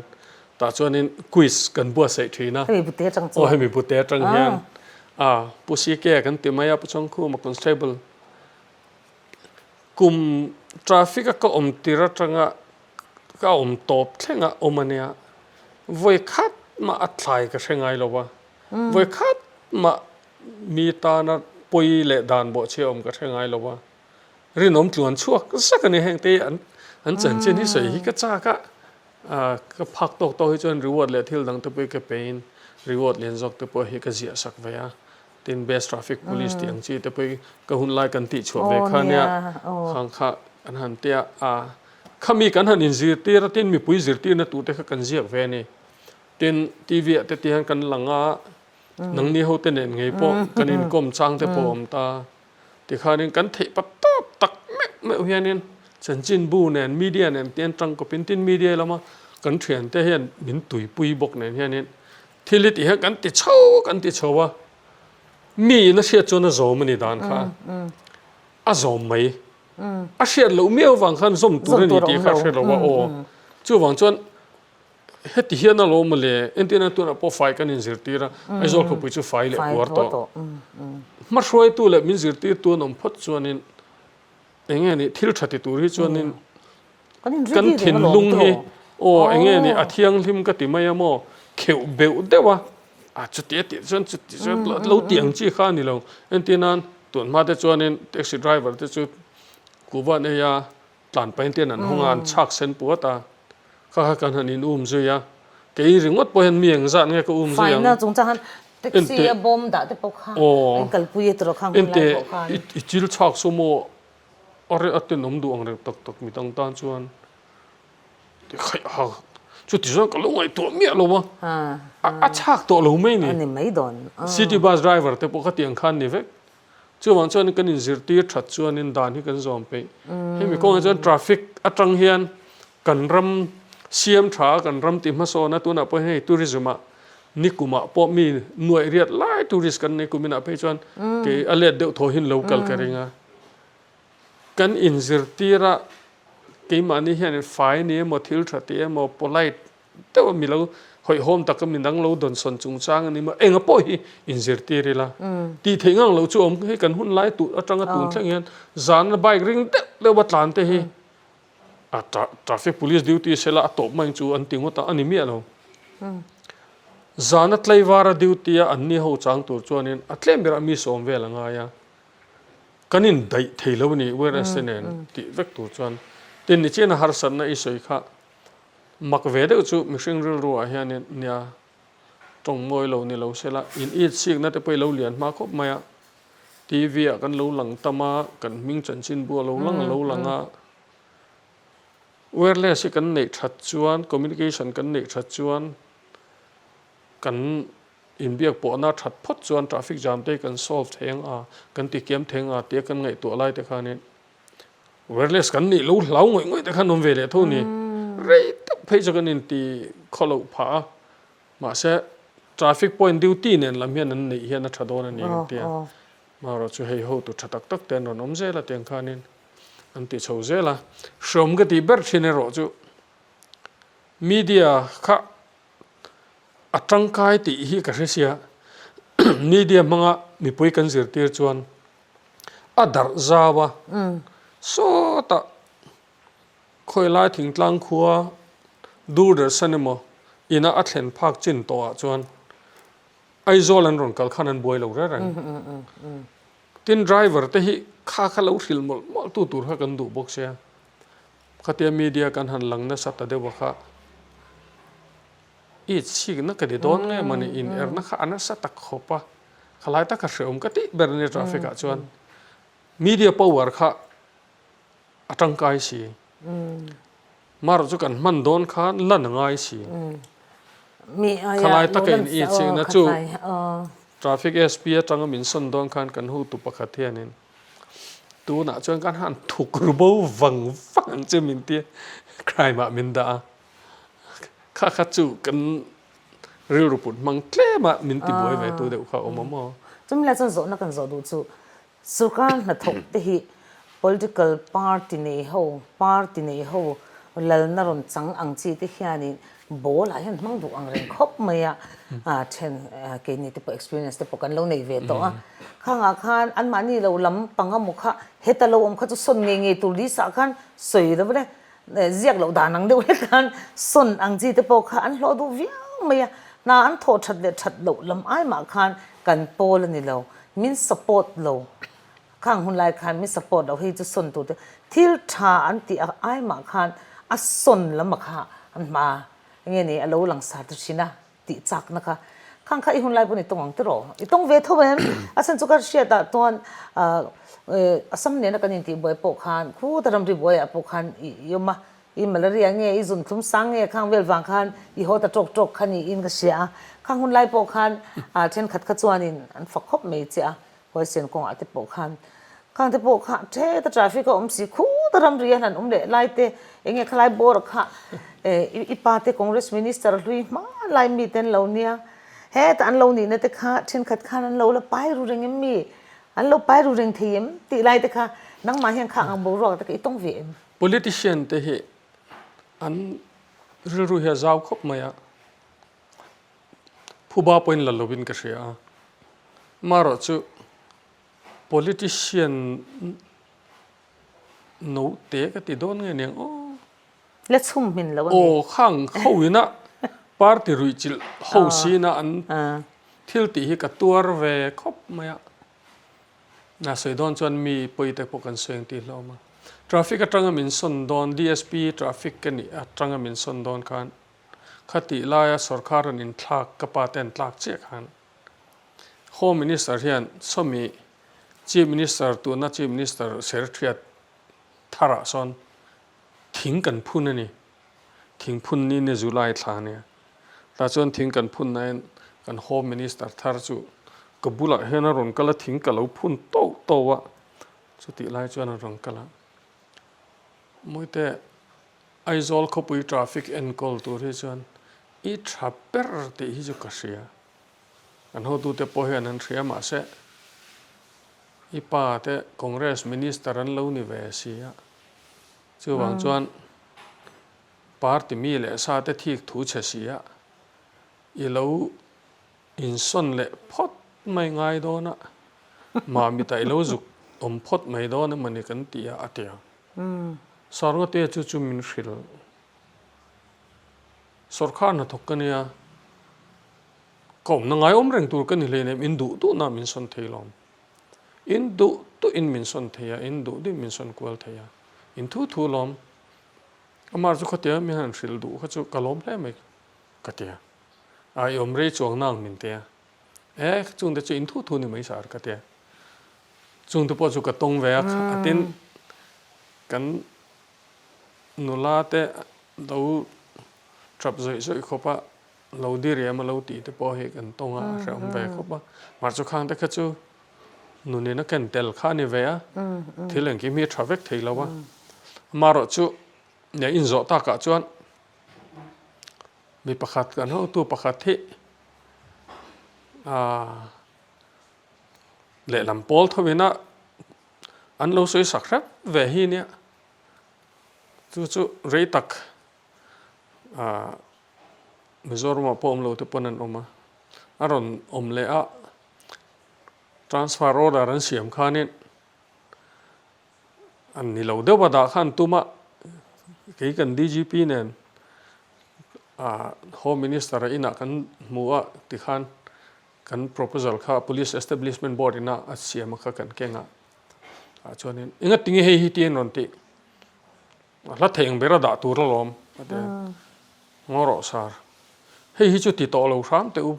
tah chuanin quiz kan buatsaih thin a. Hemi bute atang chuan. Aw hemi bute atang hian a Pu CK kan ti mai a Pu Chawngkhuma constable kum traffic a ka awm tir atanga ka awm tawp thleng a awm ania vawi khat mah a thlai ka hre ngai lo a vawi khat mah Mi tana pawi leh dan bawhchhia awm ka hre ngai lo a, rinawm tluan chhuak zak a ni heng te an an chanchin hi sawi hi ka chak a, ka phak tawk tawk hi chuan reward leh thil dang te pawh hi ka pein reward lian zawk te pawh hi ka ziah sak ve a, tin best traffic police tih ang chi te pawh hi ka hun lai kan tih chhuah ve kha nia khang kha kan han tia a, khami kan han inzirtir a tin mipui zirtirna tur te kha kan ziak ve a ni, tin T_V ah te ti hian kan lang a. Nangni hote nen ngei pawh kan inkawm chang te pawh a awm ta. Tikhanin kan theih pap tawp tak meuh meuh hianin chanchinbu nen media nen te hian tangkawpin tin media lama kan thiante hian min tuipui bawk nen hianin thil hi tih hian kan ti chho kan ti chho a, mi in a hriat chuan a zawm a ni dan kha a zawm mai. A hriat loh miau vang khan zawm tur a ni tih kha a hre lo a aw. Chuvang chuan Heti hian a lo mawle, entirna tunah pawh fai kan inzirtir a, Aizawl khawpui chu fai leh puar tawh. Hmahruaitu leh min zirtirtu an awm phawt chuanin eng nge nih thil tha ti tur hi chuanin kan thinlung hi aw eng nge nih a thianghlim ka ti mai a maw, kheuh beuh deuh a, a chuti a tih chuan chuti chuan lo tih ang chi kha a ni lo. Entirnan tunhma te chuanin taxi driver te chu kuhva an ei a, Tlan pahin ten an hawng a, an chhak sen puat a, kha kha kan han in um zui a, kei ringawt pawh hian mi eng zat nge ka um zui ang. Faina chung chuan taxi a bawm dah te pawh kha an kalpui a tiraw khang hun lai pawh khan. Ente i chil chhak saw maw a reh a tenawm duh ang reng tak tak midang tan chuan ti khaih ha. Chuti chuan ka lo ngaihtuah miah lo a, a chhak tawh lo mai a ni. City bus driver te pawh khatiang khan ni vek. Chuvang chuan kan inzirtir that chuanin dan hi kan zawm peih. Hemi kawngah chuan traffic atang hian kan ram siam tha a, kan ram ti hmasawn a, tunah pawh hei tourism ah nikumah pawh mi nuaih riat lai tourist kan nei kuminah phei chuan kei a let deuh thaw hin lo kal ka ring a. Kan inzirtir a keimahni hian fai ni emaw thil tha tih emaw polite deuh a mi lo hawihhawm tak a mi dang lo dawnsawn chungchang a ni maw enga pawh hi inzirtir ila tih theih ngang loh chu awm hei kan hun lai tur atanga tun thleng hian zana bike ring deuh deuh a tlan te hi a traffic police duty sela a tawp mai chu an ti ngawt a a ni miah lo zana tlaivara duty a an ni ho chang tur chuanin a tlem berah mi sawm vel a ngai a. Kan indaih thei lo a ni whereas te nen tih vek tur chuan tin ni chian a harsatna i sawi kha mak ve deuh chu mihring rilru ah hianin nia tawng mawi lo ni lo sela in it sikna te pawh i lo lian hma khawp mai a TV ah kan lo lang tam a kan hming chanchin bu a lo lang a lo lang a wireless hi kan neih that chuan communication kan neih that chuan kan Inbiak pawhna that phawt chuan traffic jam te hi kan solve thei ang a, kan ti kiam thei ang a tia kan ngaihtuah lai te khanin wireless kan nih lo hlau ngawih ngawih te khan awm ve leh tho ni. Rei tak phei chu kan inti khaw loh phah a, mahse traffic point duty nen lam hian an neih hian a tha dawn a ni kan ti a. Marawh chu hei hotu tha tak tak te an rawn awm zel a tiang khanin an ti chho zel a. Hreawm ka tih ber thin erawh chu media kha A tangkai tih hi ka hre sia, media hmanga mipui kan zirtir chuan a darh zau a, sawtah khawilai thingtlang khua Doordarshan emaw ina a thlen phak chin tawhah chuan Aizawl an rawn kal khan an buai lo reng reng. Tin driver te hi kha kha lo hrilh mawlh mawlh tu tur kha kan duh bawk sia. Khatia media kan han lang nasa ta deuh a kha i chhikna ka ti dawn nge mawni in erna kha a nasa tak khawp a, khalai taka hreawm ka tih ber ania traffic ah chuan media power kha a tangkai si. Marawh chu kan hman dawn khan lan a ngai si. Khalai taka in i chhikna chu traffic SP atanga min sawn dawn khan kan hotu pakhat hianin Tunah chuan kan han thuk ru bo vang vang ang che min tia crime ah min dah a, kha kha chu kan rilru put hmang tlem a min ti buai ve tu deuh kha a awm a maw. Chumi lai chuan zawhna kan zawh duh chu sorkar hnathawk te hi political party nei ho party nei ho lalna rawn chang ang chi te hianin Ball ah hian hmang duh ang reng khawp mai a, then keini te pawh experience te pawh kan lo nei ve tawh a, khangah khan anmahni lo lam panga maw kha heta lo awm kha chu sawn ngei ngei tur list ah khan sawi lo le ziak loh dan ang deuh hlek khan sawn ang chi te pawh kha an hlawh duh viau mai a, hna an thawh that leh that loh lam ai mah khan kan pawl a ni lo, min support lo. Khang hun lai khan min support loh hei chu sawn tur te thil tha an tih a ai mah khan a sawn lam a kha an hma nge ni a lo langsar ta thin a tih chak na kha khang kha i hun lai pawn i tawng ang tiraw i tawng ve tho em a chhan chu ka hriat ah chuan Assam nena kan intih buai pawh khan khuta ramri buai ah pawh khan i awm a i malaria nge i zun thlum sang nge khang vel vang khan i haw ta tawk tawk kha niin ka hria a khang hun lai pawh khan thenkhat kha chuanin an fak khawp mai che a Huaisen kawngah te pawh khan khang te pawh kha ṭhet a traffic a awm si khut a ramri hian an awm leh lai te eng nge khalai bawr kha i pa te Congress minister hlui hma lai mi te an lo nia heta an lo nihna te kha thenkhat khan an lo la pai ru reng em mi an lo pai ru reng thei em tih lai te kha nangmah hian khang ang boruak te kha i tawng ve em? Politician te hi an rilru hi a zau khawp mai a. Phuba pawhin la lovin ka hria a, marawh chu politician note ka ti dawn nge niang aw. La chhum hmin lo a ni. Aw khang ho ina party ruihchilh ho sina an thil tih hi ka tuar ve khawp mai a. Na sawi dawn chuan mi pawi te pawh kan sawi ang tih hlawm a. Traffic atanga min sawn dawn DSP traffic ka nih atanga min sawn dawn khan Khatih laia sorkar an inthlak ka pa te an tlak chiah khan Home Minister hian sawmi Chief Minister tuna Chief Minister Secretariat tharah sawn thing kan phun a ni. Thingphun ni nia July thla nia. Tah chuan thing kan phun nain kan Home Minister thar chu ka bulah hian a rawn kal a, thing ka lo phun tauh tauh a, chutih lai chuan a rawn kal a. Mawite, Aizawl khawpui traffic enkawl tur hi chuan i tha ber tih hi chu ka hria. Kan hotute pawh hian an hria mahse i pa te Congress Minister an lo ni ve si a, chuvang chuan Party mi leh sa te thik thu chhe si a, i lo insawn leh phawt mai ngai dawn a, Mamita i lo zuk awm phawt mai dawn emaw ni kan ti a, a ti a. Sarngate chu chu min hrilh. Sawrkhar hnathawk ka nia, ka awmna ngai awm reng tur ka ni hleinem, in duh duhna min sawn thei lawm. In duh duhin min sawn thei a, in duh duhin min sawn kual thei a, in thu thu lawm. Amar chu khawtia min han hrilh duh kha chu ka lawm hle mai ka ti a, a i awm rei chuang nang min ti a, e chungte chu in thu thu ni mai sar ka ti a, chungte pawh chu ka tawng ve a, a tin kan nula te lo tap zawih zawih khawp a, lo diriam a lo tih te pawh hi kan tawng a, a hrehawm ve khawp a, mah chu khang te kha chu nunin a ken tel kha a ni ve a, thil engkim hi a tha vek thei lo a, amaherawh chu nia inzawh takah chuan mi pakhat kan hotu pakhat hi aaa lehlam pawl tho ina an lo sawi sak hrep ve hi nia chu chu rei tak aaa Mizoramah pawh awm lo te pawn an awm a, a rawn awm leh a, transfer order an siam khanin an ni lo deuh a dah khan tum a, kei kan DGP nen ah Home Minister a inah kan hmu a tikhan kan proposal kha Police Establishment Board ina a siam a kha kan keng a, tah chuanin engatinge hei hi tiin rawn tih. A hla theih ang ber a dah tur alawm a ti a, Ngaw rawh sir, hei hi chu ti tawh lo hram teh u,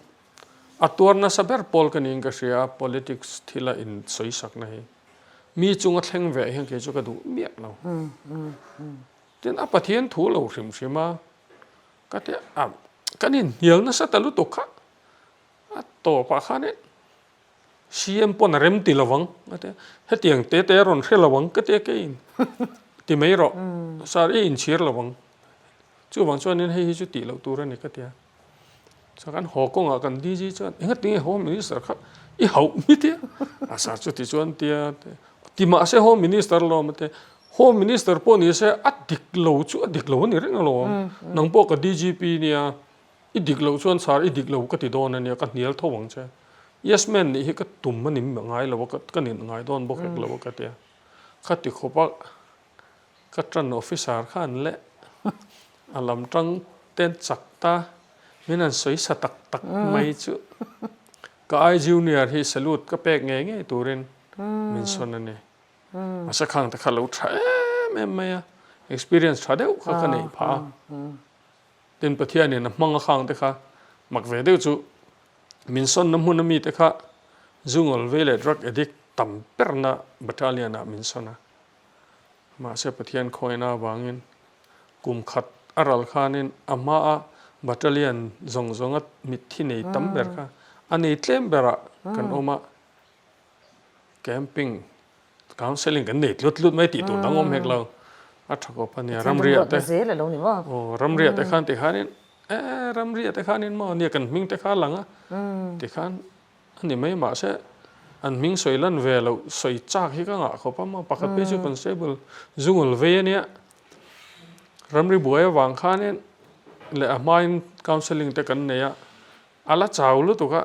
a tuar nasa ber pawl ka niin ka hria a, politics thila in sawi sakna hi mi chunga thleng ve hian kei chu ka duh miah lo. Tin a Pathian thu lo hrim hrim a, ka ti a, kan inhnial nasa ta lutuk kha a tawpah khanin CM pawn a rem ti lo ang a ti a, hetiang te te a rawn hre lo ang ka ti a keiin ti mai rawh sir i inchhir lo ang chuvang chuanin hei hi chu tih loh tur a ni ka ti a, chuan kan haw kawngah kan DG chuan engatinge Home Minister kha i hauh mi tia a sir chu ti chuan tia ti mahse Home Minister lawm a ti a, Home Minister pawh ni se a dik lo chu a dik lo a ni reng alawm nang pawh ka DGP nia. I dik loh chuan sar i dik lo ka ti dawn a nia, ka hnial tho ang che. Yes man nih hi ka tum a ni ngai lo a, ka nin ngai dawn bawk hek lo a ka ti a. Ka ti khawp a, ka ṭan officer khan leh a lam ṭang ten chak ta min han sawi sa tak tak mai chu ka ai junior hi salute ka pek ngei ngei turin min sawn a ni. Mahse khang te kha lo ṭha em em mai a, experience ṭha deuh kha ka neih phah a. Tin, Pathianin a hmang a khang te kha mak ve deuh chu min sawnna hmun a mite kha zungawl vei leh drug addict tam berna battalion ah min sawn a. Mahse Pathian khawina avangin kum khat a ral khanin a hmaa battalion zawng zawnga mitthi nei tam ber kha a nei tlem berah kan awm a, camping Counselling kan nei tlut tlut mai tih tur dang awm hek lo. A tha kawp a nia ramriah te. Aw ramriah te khan tikhanin e ramriah te khanin maw nia kan hming te kha a lang a tikhan a ni mai mahse an hming sawi lan ve loh sawi chak hi ka ngah khawp a maw pakhat phei chu constable zungul vei a nia ramri buai avang khanin leh a hmain counselling te kan nei a a la chau lutuk a.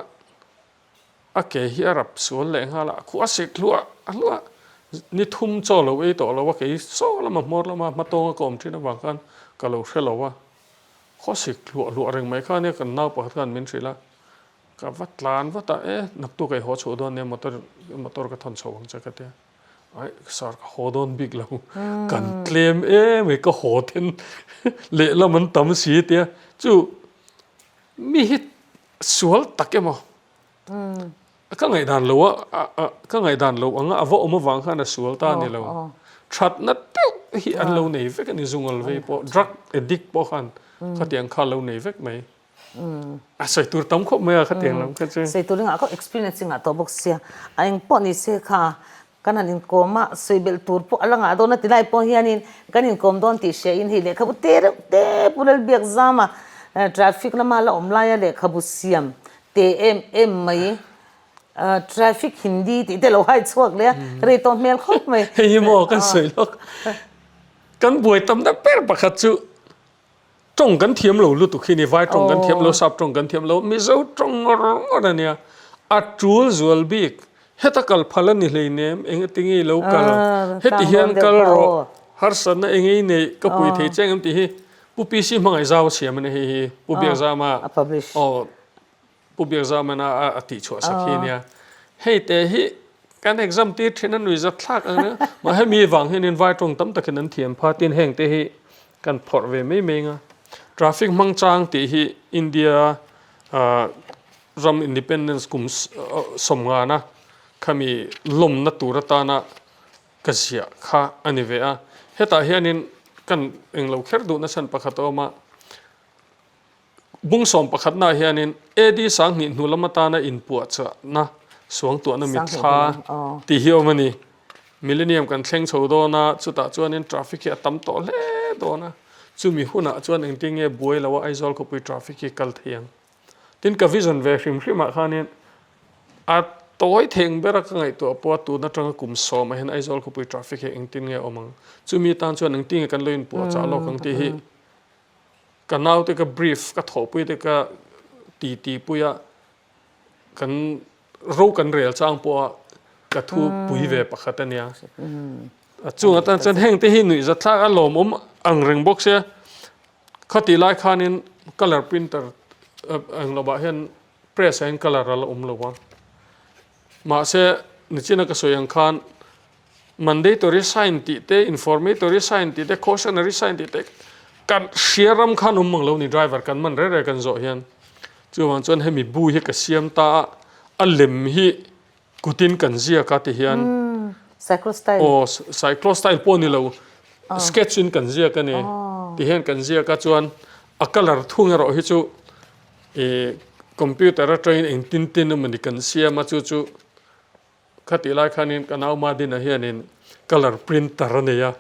A ke hi a rap sual leh nghal a, a khuh a sik hluah hluah. Ni thum chaw lo ei tawh lo a, kei saw lama hmawr lama hmatawnga ka awm thin avang khan ka lo hre lo a. Khaw sik hluah hluah reng mai kha ania kan nau pakhat khan min hrilh a, ka va tlan vat a, e naktuk ei haw chhuah dawn nia motor motor ka thawn chho ang che ka ti a. Ai sir ka haw dawn bik lo, kan tlem em e ka haw then lehlam an tam si tia chu mi hi Sual tak emaw? Ka ngaihdan lo a, ka ngaihdan lo anga a va awm avang khan a sual ta a ni lo. Thatna deuh hi an lo nei vek a ni zungal vei pawh drug addict pawh khan khatiang kha lo nei vek mai. A sawi tur tam khawp mai a khatiang lam kha chu. Sawi tur engah khaw experience engah tawh bawk sia a eng pawh ni se kha kan han inkawm a sawi belh tur pawh a la ngah dawn a ti lai pawh hianin kan inkawm dawn tih hria in hei lehkhabu te reuh te Pu Lalbiakzama traffic lama la awm laia lehkhabu siam te em em mai traffic Hindi tih te lo hai chhuak leh a rei tawh hmel khawp mai. Hei hi maw kan sawi lawk kan buai tamna ber pakhat chu Tawng kan thiam lo lutuk hi ni, vai tawng kan thiam lo, sap tawng kan thiam lo, Mizo tawng ngawr ngawr a nia. A tul zual bik, heta kal phal a ni hleinem, engati nge i lo kal, heti hian kal rawh, harsatna enge i neih, ka pui thei che engem tih hi Pu PC Hmangaihzau a siam a ni hei hi, Pu Biakzama aw. Pu Biakzamana a tih chhuah sak hi nia. Hei te hi kan exam tir thin a nuihzat thlak ang nia. Mah hemi vang hianin vai tawng tam takin an thiam pha tin heng te hi kan phawrh ve mai mai ang a. Traffic hmang chang tih hi India ram independence kum sawmngana khami lawmna tur atana ka ziah kha a ni ve a. Hetah hianin kan englo kher duhna chhan pakhat a awm a. Bungsawm pakhatnaah hianin AD 2000 hnu lam atana inpuahchahna suangtuahna mitthla tih hi a awm a ni. Millennium kan thleng chho dawn a, chutah chuanin traffic hi a tam tawh hle dawn a. Chumi hunah chuan engtin nge buai loa Aizawl khawpui traffic hi kal thei ang. Tin, ka vision ve hrim hrimah khanin a tawi theng bera ka ngaihtuah pawh a tun atanga kum sawmah hian Aizawl khawpui traffic hi engtin nge a awm ang. Chumi tan chuan engtin nge kan lo inpuahchah lawk ang tih hi Ka naute ka brief ka thawhpui te ka titi pui a, kan ro kan rel chang pawh a ka thu pui ve pakhat a nia. A chung atan chuan heng te hi nuih zat thlak a lawmawm ang reng bawk sia. Khatih lai khanin colour printer eng lovah hian press ah hian colour a la awm lo a. Mahse nichina ka sawi ang khan Mandatory sign tih te, informatory sign tih te, cautionary sign tih te kan hria ram khan awm mang lo ni driver kan man reng reng kan zawh hian. Chuvang chuan hemi bu hi ka siam ta a, a lem hi kutin kan ziak a ti hian. Cyclo style. Aw, cyclo style pawh ni lo, sketch in kan ziak a ni. Ti hian kan ziak a chuan a colour thung erawh hi chu ih computer atangin engtin tin emawni kan siam a chu chu Khatih lai khanin ka nau Madina hianin colour printer a nei a,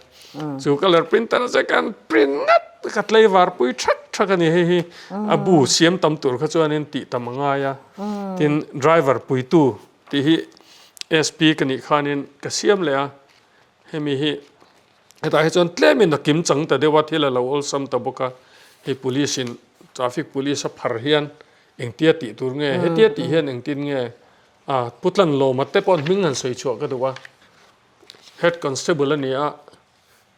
chu colour printer chu kan print ngat ka tlaivar pui thak thak a ni hei hi a bu siam tam tur kha chuanin tih tam a ngai a, tin driver puitu tih hi SP ka nih khanin ka siam leh a, hemi hi hetah hi chuan tlemin a kim chang ta deuh a thil a lo awlsam ta bawk a, hei police in traffic police a phar hian engtia tih tur nge hetia tih hian engtin nge A, Pu Tlanlawma te pawh hming han sawi chhuah ka duh a, Head Constable a ni a,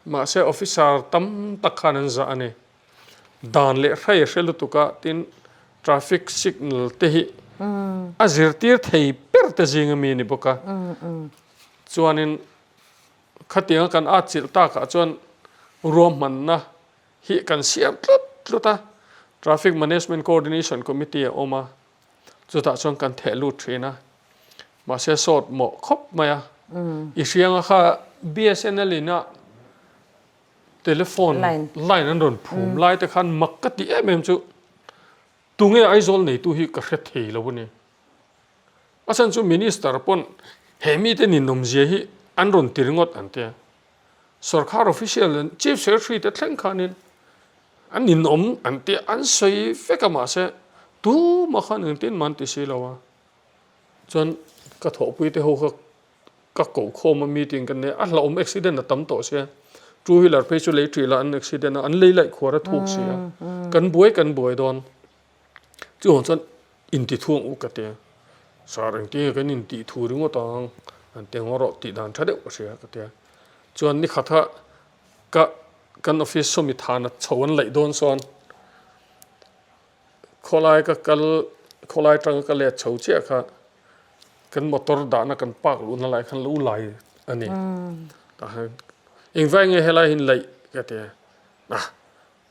mahse officer tam tak khan an zah a ni. Dan leh hrai a hre lutuk a, tin traffic signal te hi a zirtir thei ber te zing ami a ni bawk a. Chuanin khatianga kan atchilh takah chuan ruahmanna hi kan siam tlut tlut a, Traffic Management Coordination Committee a awm a, Chutah chuan kan theh lut thin a, mahse sawt mawh khawp mai a. I hrianga kha BSNL in a telephone line an rawn phum lai te khan mak ka ti em em chu tunge Aizawl neitu hi ka hre thei lo a ni. A chhan chu minister pawn he mite ninawmzia hi an rawn ti ringawt an tia. Sorkar official chief secretary te thleng khanin An inawm an tih an sawi vek a mahse tumah khan engtin mah an ti si lo a. Chuan ka thawhpui te ho kha ka koh khawm a meeting kan nei a, a hlauhawm accident a tam tawh sia. Two wheeler phei chu lei ṭih lah an accident a, an lei laih khuar a thuk si a. Kan buai kan buai dawn. Chuvang chuan inti thu ang u ka ti a. Sir engtin nge kan intih thu ringawt ang an ti ang rawh tih dan ṭha deuh ka hria ka ti a. Chuan nikhat kha Ka kan office sawmi thana chho an laih dawn sawn khawlai ka kal khawlai tanga ka let chho chiah kha kan motor dahna kan park luhna lai khan lo lai a ni. Tah hian engvai nge helai hi laih ka ti a, ah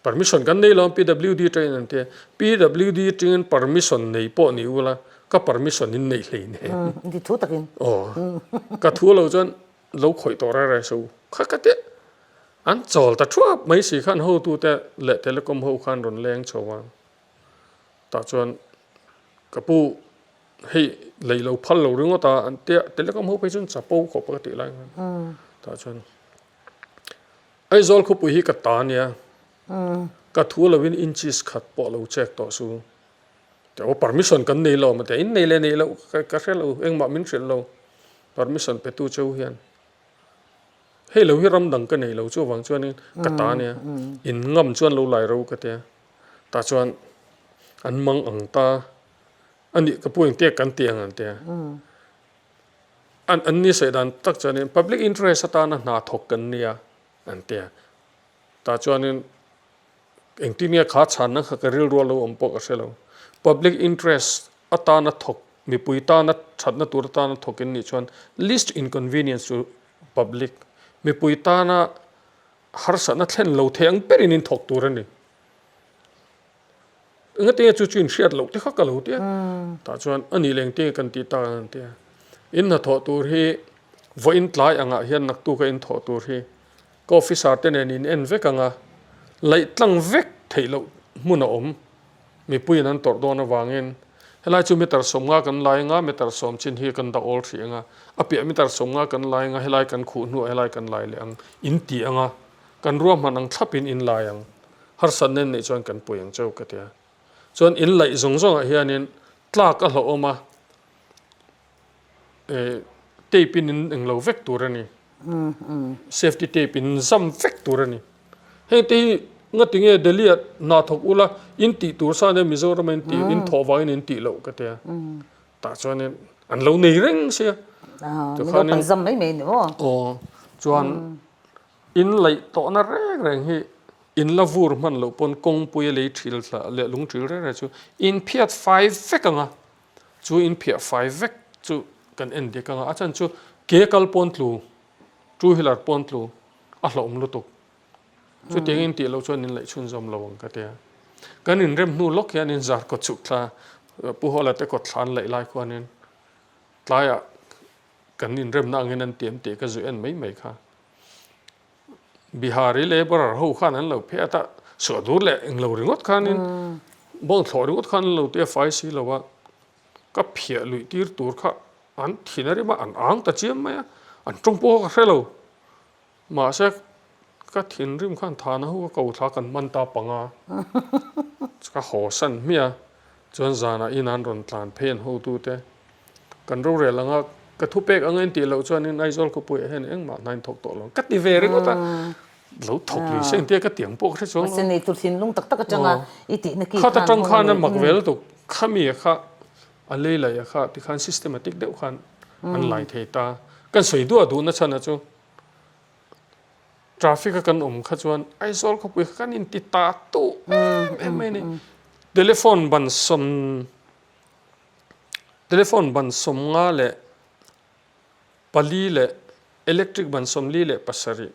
permission kan nei lo ang PWD atangin an ti a, PWD atangin permission nei pawh ni ula ka permission in neih hlei nen. Ti thu takin. Aw ka thu lo chuan lo khawih tawh reng reng suh kha ka ti. An chawl ta thuap mai si khan hotute leh telecom ho khan rawn leng chho a, tah chuan ka pu hei lei lo phal lo ringawt a an tia telecom ho phei chuan chapo khawp a ka tih lai khan tah chuan Aizawl khawpui hi ka ta nia ka thu lovin inches khat pawh lo check tawh su tih aw permission kan nei lo a tia in nei leh nei loh ka hre lo engmah min hrilh lo permission pe tu cheu hian. Hei lo hi ram dang ka nei lo chuvang chuanin ka ta nia in ngam chuan lo lai ro ka tia tah chuan an mang ang ta a nih ka pu engtiang kan ti ang an tia an an ni sawi dan tak chuanin public interest atana hna thawk kan nia an tia tah chuanin Engtin nge kha chhanna kha ka rilru a lo awm pawh ka hre lo. Public interest atana thawk, mipui tana thatna tur atana thawk in nih chuan least inconvenience to public, mipui tana harsatna thlen lo thei ang berin in thawk tur a ni. Engati nge chu chu in hriat loh te kha ka lo ti a. Tah chuan a nih leh engtin nge kan tih tak ang an ti a. In hnathawh tur hi vawiin tlai angah hian naktuk a in thawh tur hi Ka officer te nen in en vek ang a, laih tlang vek theih loh hmun a awm. Mipuiin an tawrh dawn avangin helai chu meter 50 kan lai anga, meter 10 chin hi kan dah awl hrih anga, a piah meter 50 kan lai anga, helai kan khuh hnuah helai kan lai leh ang, in ti anga, kan ruahman ang thlapin in lai ang, harsatna in neih chuan kan pui ang cheu ka ti a. Chuan in laih zawng zawngah hianin tlak a hlauhawm a, tape in in englo vek tur a ni safety tape in zam vek tur a ni heng te hi ngati nge Delhi ah hna thawk ula in tih tur sa ania Mizoram a in tih in thawh vangin in tih loh ka tia tah chuanin an lo nei reng sia tikhanin zam mai mai ni maw aw chuan in laih tawhna reng reng hi in la vur hman loh pawn kawngpui a lei thil thla leh lung thil reng reng chu in phiat fai vek ang a. Chu in phiah fai vek chu kan en dik anga a chhan chu ke kal pawn tlu, two wheeler pawn tlu a hlauhawm lutuk. Chutiang in tih loh chuan in laih chhunzawm lo ang ka ti a. Kan inrem hnu lawk hian in zar kawt chhuk thla Pu Hawla te kawt thla an laih lai khuanin tlaiah kan inremna angin an tiam tih ka zu en mai mai kha. Bihari labourer ho khan an lo phet a, suah dur leh englo ringawt khanin bawng thlawh ringawt khan an lo tia fai si lo a, ka phiah luih tir tur kha an thin a rim a, an ang ta chiam mai a, an tawng pawh kha ka hre lo. Mahse ka thinrim khan thana ho ka ko thla kan man ta panga ka haw san hmiah a. Chuan zanah in an rawn tlan phei an hotute kan rorel anga ka thupek anga in tih loh chuanin Aizawl khawpuiah hian engmah hna in thawk tawh lo ka ti ve ringawt a, lo thawk lui se engtia ka tiang pawh ka hre chuang lo. Mahse nei tur thinlung tak tak atanga i tihna ki khan atang khan a mak ve lutuk khami a kha a lei laih a kha tikhan systematic deuh khan an lai thei ta kan sawi duah duhna chhan a chu. Traffic a kan awm kha chuan Aizawl khawpui kha kan inti ta tuh em em mai a ni. Telephone ban sawm telephone ban 54 leh electric ban 47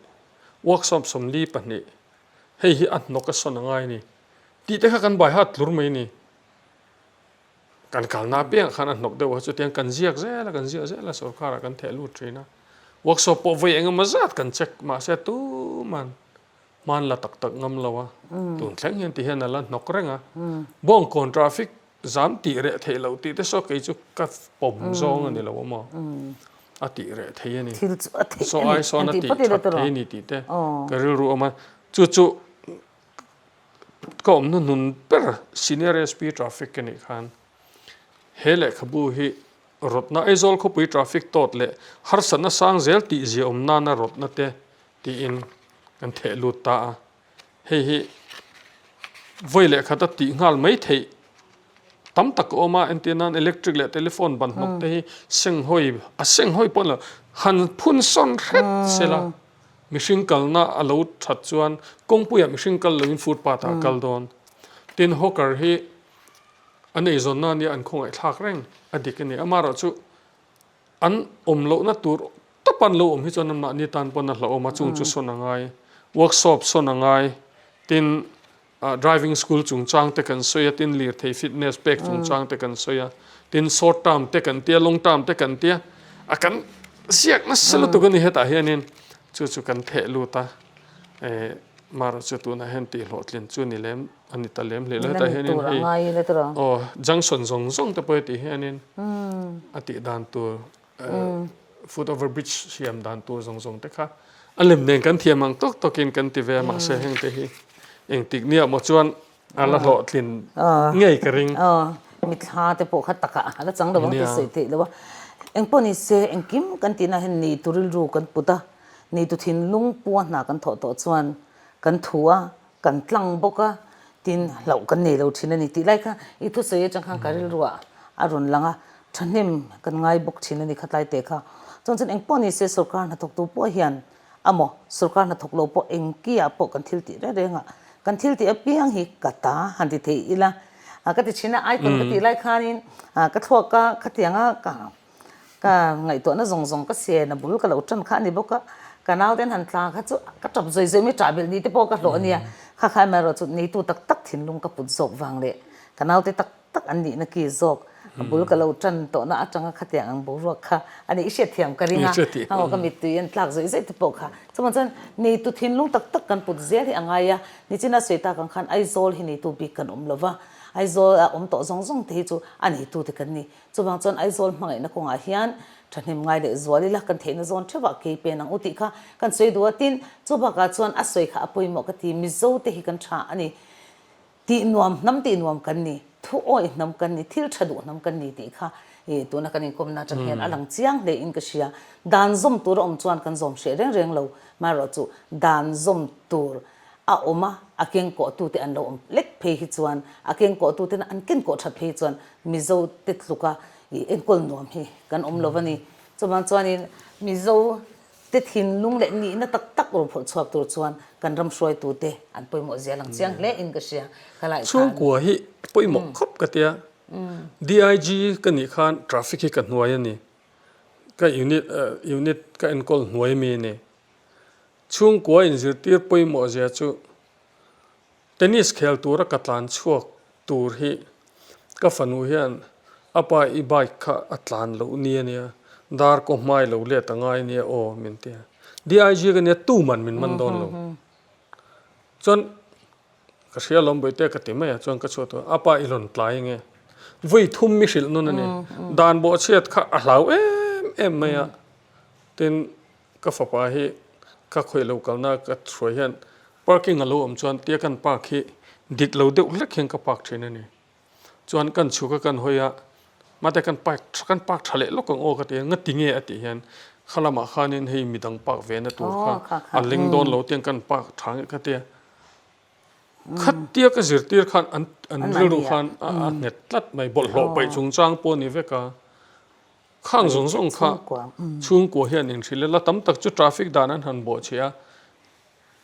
workshop 42 hei hi a hnawk a sawn a ngai a ni tih te kha kan bai hat tlur mai a ni. Kan kalna apiangah khan a hnawk deuh a, chutiang kan ziak zel a, kan ziak zel a, sorkarah kan theh lut thin a. Workshop pawh vawi eng emaw zat kan check mahse tuman hman la tak tak ngam lo a, tun thleng hian ti hian a la hnawk reng a. Bawngkawn traffic zam tih reh theih loh tih te saw kei chu ka pawm zawng a ni lo a maw, a tih reh thei a ni. Saw ai sawn a tih that thei a ni tih te ka rilru a awm a, chu chu Ka awm hnuhnun ber Senior SP Traffic ka nih khan he lehkhabu hi rawtna Aizawl khawpui traffic tawt leh harsatna sang zel tih ziaawm nana rawtna te tiin kan theh lut ta a. Hei hi vawi lehkhat a tih nghal mai theih tam tak a awm a, entir nan electric leh telephone ban hnawk te hi senghawi a senghawi pawh a ni lo, han phun sawn hret sela. Mihring kalna a lo that chuan kawngpuiah mihring kal loin footpath ah a kal dawn. Tin, hawker hi an eizawnna ania an khawngaihthlak reng a dik a ni. Amaherawh chu an awm lohna tur tawp an lo awm hi chuan anmahni tan pawn a hlauhawm a, chung chu sawn a ngai, workshop sawn a ngai. Tin, Driving school chungchang te kan sawi a, tin lirthei fitness pek chungchang te kan sawi a, tin short term te kan tia, long term te kan tia, a kan ziak nasa lutuk a ni hetah hianin chu chu kan theh lut a. Marawh chu tunah hian tih hlawhtlin chu ni lem a ni ta lem hle lo. Hetah hianin hei aw junction zawng zawng te pawh hetih hianin a tih dan tur foot over bridge siam dan tur zawng zawng te kha a lem nen kan thiam ang tawk tawkin kan ti ve a mahse heng te hi engtik nia maw chuan a la hlawhtlin ngei ka ring. Aw mithla te pawh kha takah a la chang lo ang tih sawi theih lo a. Engpawh ni se engkim kan tihna hian ni tu rilru kan put a. Neitu thinlung pua hna kan thawh tawh chuan kan thu a, kan tlang bawk a, tin hlauh kan nei lo thin a ni tih lai kha i thusawi atang khan ka rilruah a rawn lang a, thahnem kan ngai bawk thin a ni khatlai teh kha. Chuan chuan engpawh ni se sorkar hnathawktu pawh hian amaw sorkar hnathawk lo pawh engkiah pawh kan thil tih reng reng a, kan thil tih apiang hi ka ta han ti thei ila ka ti thin a, icon ka tih lai khanin ka thluak a khatianga ka Ka ngaihtuahna zawng zawng ka sian a bul ka lo tan kha a ni bawk a, ka nauten han tla kha chu ka tap zawi zawi mai ṭah belh ni te pawh ka hlawh a nia, kha kha amaherawh chu neitu tak tak thinlung ka put zawk vang leh ka naute tak tak an nihna ki zawk a bul ka lo tan tawhna atanga khatiang ang boruak kha a nih i hriatthiam ka ring a, aw ka mittui an tlak zawi zawi te pawh kha chuvang chuan neitu thinlung tak tak kan put zel hi a ngai a, nichina sawi tak ang khan Aizawl hi neitu bik kan awm lo va, Aizawl a awm tawh zawng zawng te hi chu a neitu te kan ni. Chuvang chuan Aizawl hmangaihna kawngah hian thahnem ngai leh zual ila kan theihna zawn theuhah kei pen ang u tih kha kan sawi duh a, tin chu bakah chuan a sawi kha a pawimawh ka ti, Mizo te hi kan tha a ni, tih nuam hnam tih nuam kan ni, thu awih hnam kan ni, thil tha duh hnam kan ni tih kha i tuna kan inkawmna atang hian a lang chiang hle in ka hria. Dan zawm tur a awm chuan kan zawm hreh reng reng lo, marawh chu dan zawm tur a awm a, a kengkawhtute an lo awm lek phei hi chuan, a kengkawhtuten an kenkawh that phei chuan Mizo te tluka i enkawl nuam hi kan awm lo a ni. Chuvang chuanin Mizo te thinlung leh nihna tak tak rawn phawrh chhuak tur chuan kan ram hruaitute an pawimawh zia lang chiang hle in ka hria. Ka lai khan. Chhungkua hi pawimawh khawp ka tia. DIG ka nih khan traffic hi ka hnuai a ni. Ka unit unit ka enkawl hnuai mi a ni. Chhungkua inzirtir pawimawh zia chu tennis khel tura ka tlan chhuak tur hi ka fanu hian a pa i bike kha a tlan loh ni a nia, dar kaw hmai lo let a ngai nia aw min ti a. DIG ka nia tuman min man dawn lo. Chuan ka hria lawm bawihte ka ti mai a, chuan ka chhuah tur a pa i rawn tlai nge vawi thum mi hrilh nawn a ni. Dan bawhchhiat kha a hlau em em mai a, tin Ka fapa hi ka khawih lo kalna ka hruai hian parking a lo awm chuan tia kan park hi dik lo deuh hlek hian ka park thin a ni. Chuan kan chhuk a kan hawi a, mahte kan park kan park tha leh lawk ang aw ka ti a, ngati nge a tih hian kha lamah khanin hei midang park ve na tur kha a leng dawn lo tiang kan park tha nge ka ti a. Khatia ka zirtir khan an an rilru khan a nghet tlat mai, bawlhhlawh paih chungchang pawh a ni vek a. Khang zawng zawng kha chhungkua hian inhrilh ila tam tak chu traffic dan an han bawh chhe a,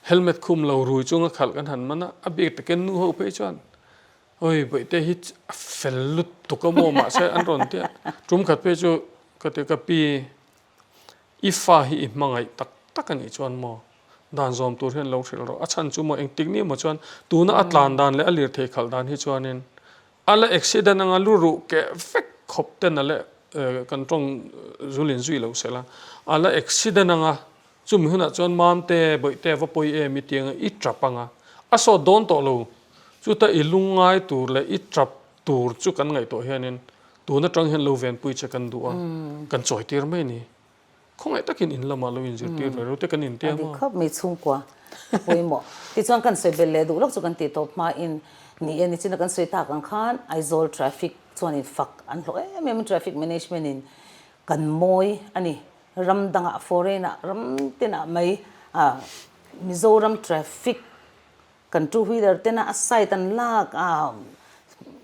helmet khum lo rui chunga khalh kan han man a, a bik takin nu ho phei chuan awi bawihte hi a fel lutuk a maw mahse an rawn tia tum khat phei chu ka ti ka pi i fa hi i hmangaih tak tak a nih chuan maw dan zawm tur hian lo hrilh rawh a chhan chu maw engtik ni emaw chuan tuna a tlan dan leh a lirthei khalh dan hi chuanin A la accident anga lu ruh keh vek khawp ten a le kan tawng zul in zui lo sela, a la accident anga chumi hunah chuan Mamte, Bawihte va pawi em i tiang a i tap anga a sawt dawn tawh lo. Chuta i lungngai tur leh i tap tur chu kan ngaihtuah hianin tun atang hian lo venpui che kan duh a, kan chawi tir mai a ni. Khawngaih takin in lamah lo inzirtir ve ro te kan intiam a. A dik khawp mai chhungkua a pawimawh. Tichuan kan sawi belh leh duh lawk chu kan tih tawp hmain ni e nichina kan sawi tak ang khan Aizawl traffic chuanin fak an hlawh em em in traffic management in kan mawi a ni. Ram dangah foreign ah ram tinah mai Mizoram traffic Kan two wheeler tena a side an lak a,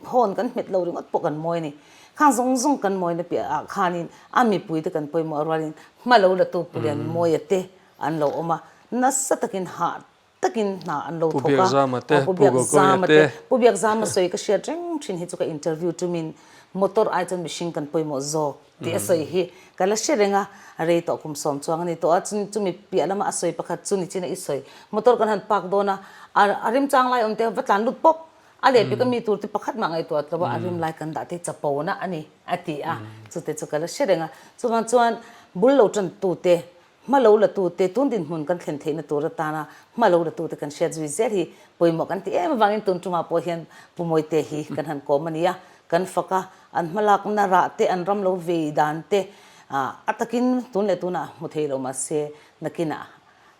horn kan hmet lo ringawt pawh kan mawi a ni. Khang zawng zawng kan mawina piah ah khanin a mipuite kan pawimawh rualin hma lo latu Pulian Mawia te an lo awm a, nasa takin hah takin hna an lo thawk a. Pu Biakzama te, Pu Biakzama sawi ka hriat reng thin hi chu ka interview tumin motor ai chuan mihring kan pawimawh zawk. Tih a sawi hi ka la hre reng a, a rei tawh kum sawm chuang a ni tawh a, chumi piah lama a sawi pakhat chu nichin a i sawi. Motor kan han park dawn a, a rim chang lai awm te va tlan lut pawp, a leh pek a mi tur te pakhat mah ngaihtuah tlo a, a rim lai kan dah te chapo na a ni a ti a, chute chu ka la hre reng a. Chuvang chuan bul lo tan tu te. Hma lo la tute, tun dinhmun kan thlen theihna tur atana hma lo la tute kan hriat zui zel hi pawimawh kan ti em avangin tun tumah pawh hian Pu Mawite hi kan han kawm a ni a, kan fak a, an hmalakna rah te, an ram lo vei dan te a takin tun leh tunah hmu thei lo mahse nakinah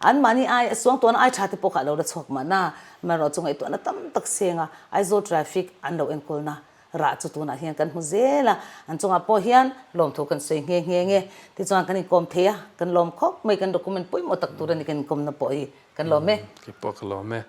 anmahni ai suangtuahna ai tha te pawh kha a lo la chhuak mahna, amaherawhchu ngaihtuahna tam tak seng a Aizawl traffic an lo enkawlna Rah chu tunah hian kan hmu zel a, an chungah pawh hian lawmthu kan sawi nghe nghe nge. Tichuan kan inkawm thei a, kan lawm khawp mai, kan document pawimawh tak tur a ni kan inkawmna pawh hi kan lawm e. Kei pawh ka lawm e.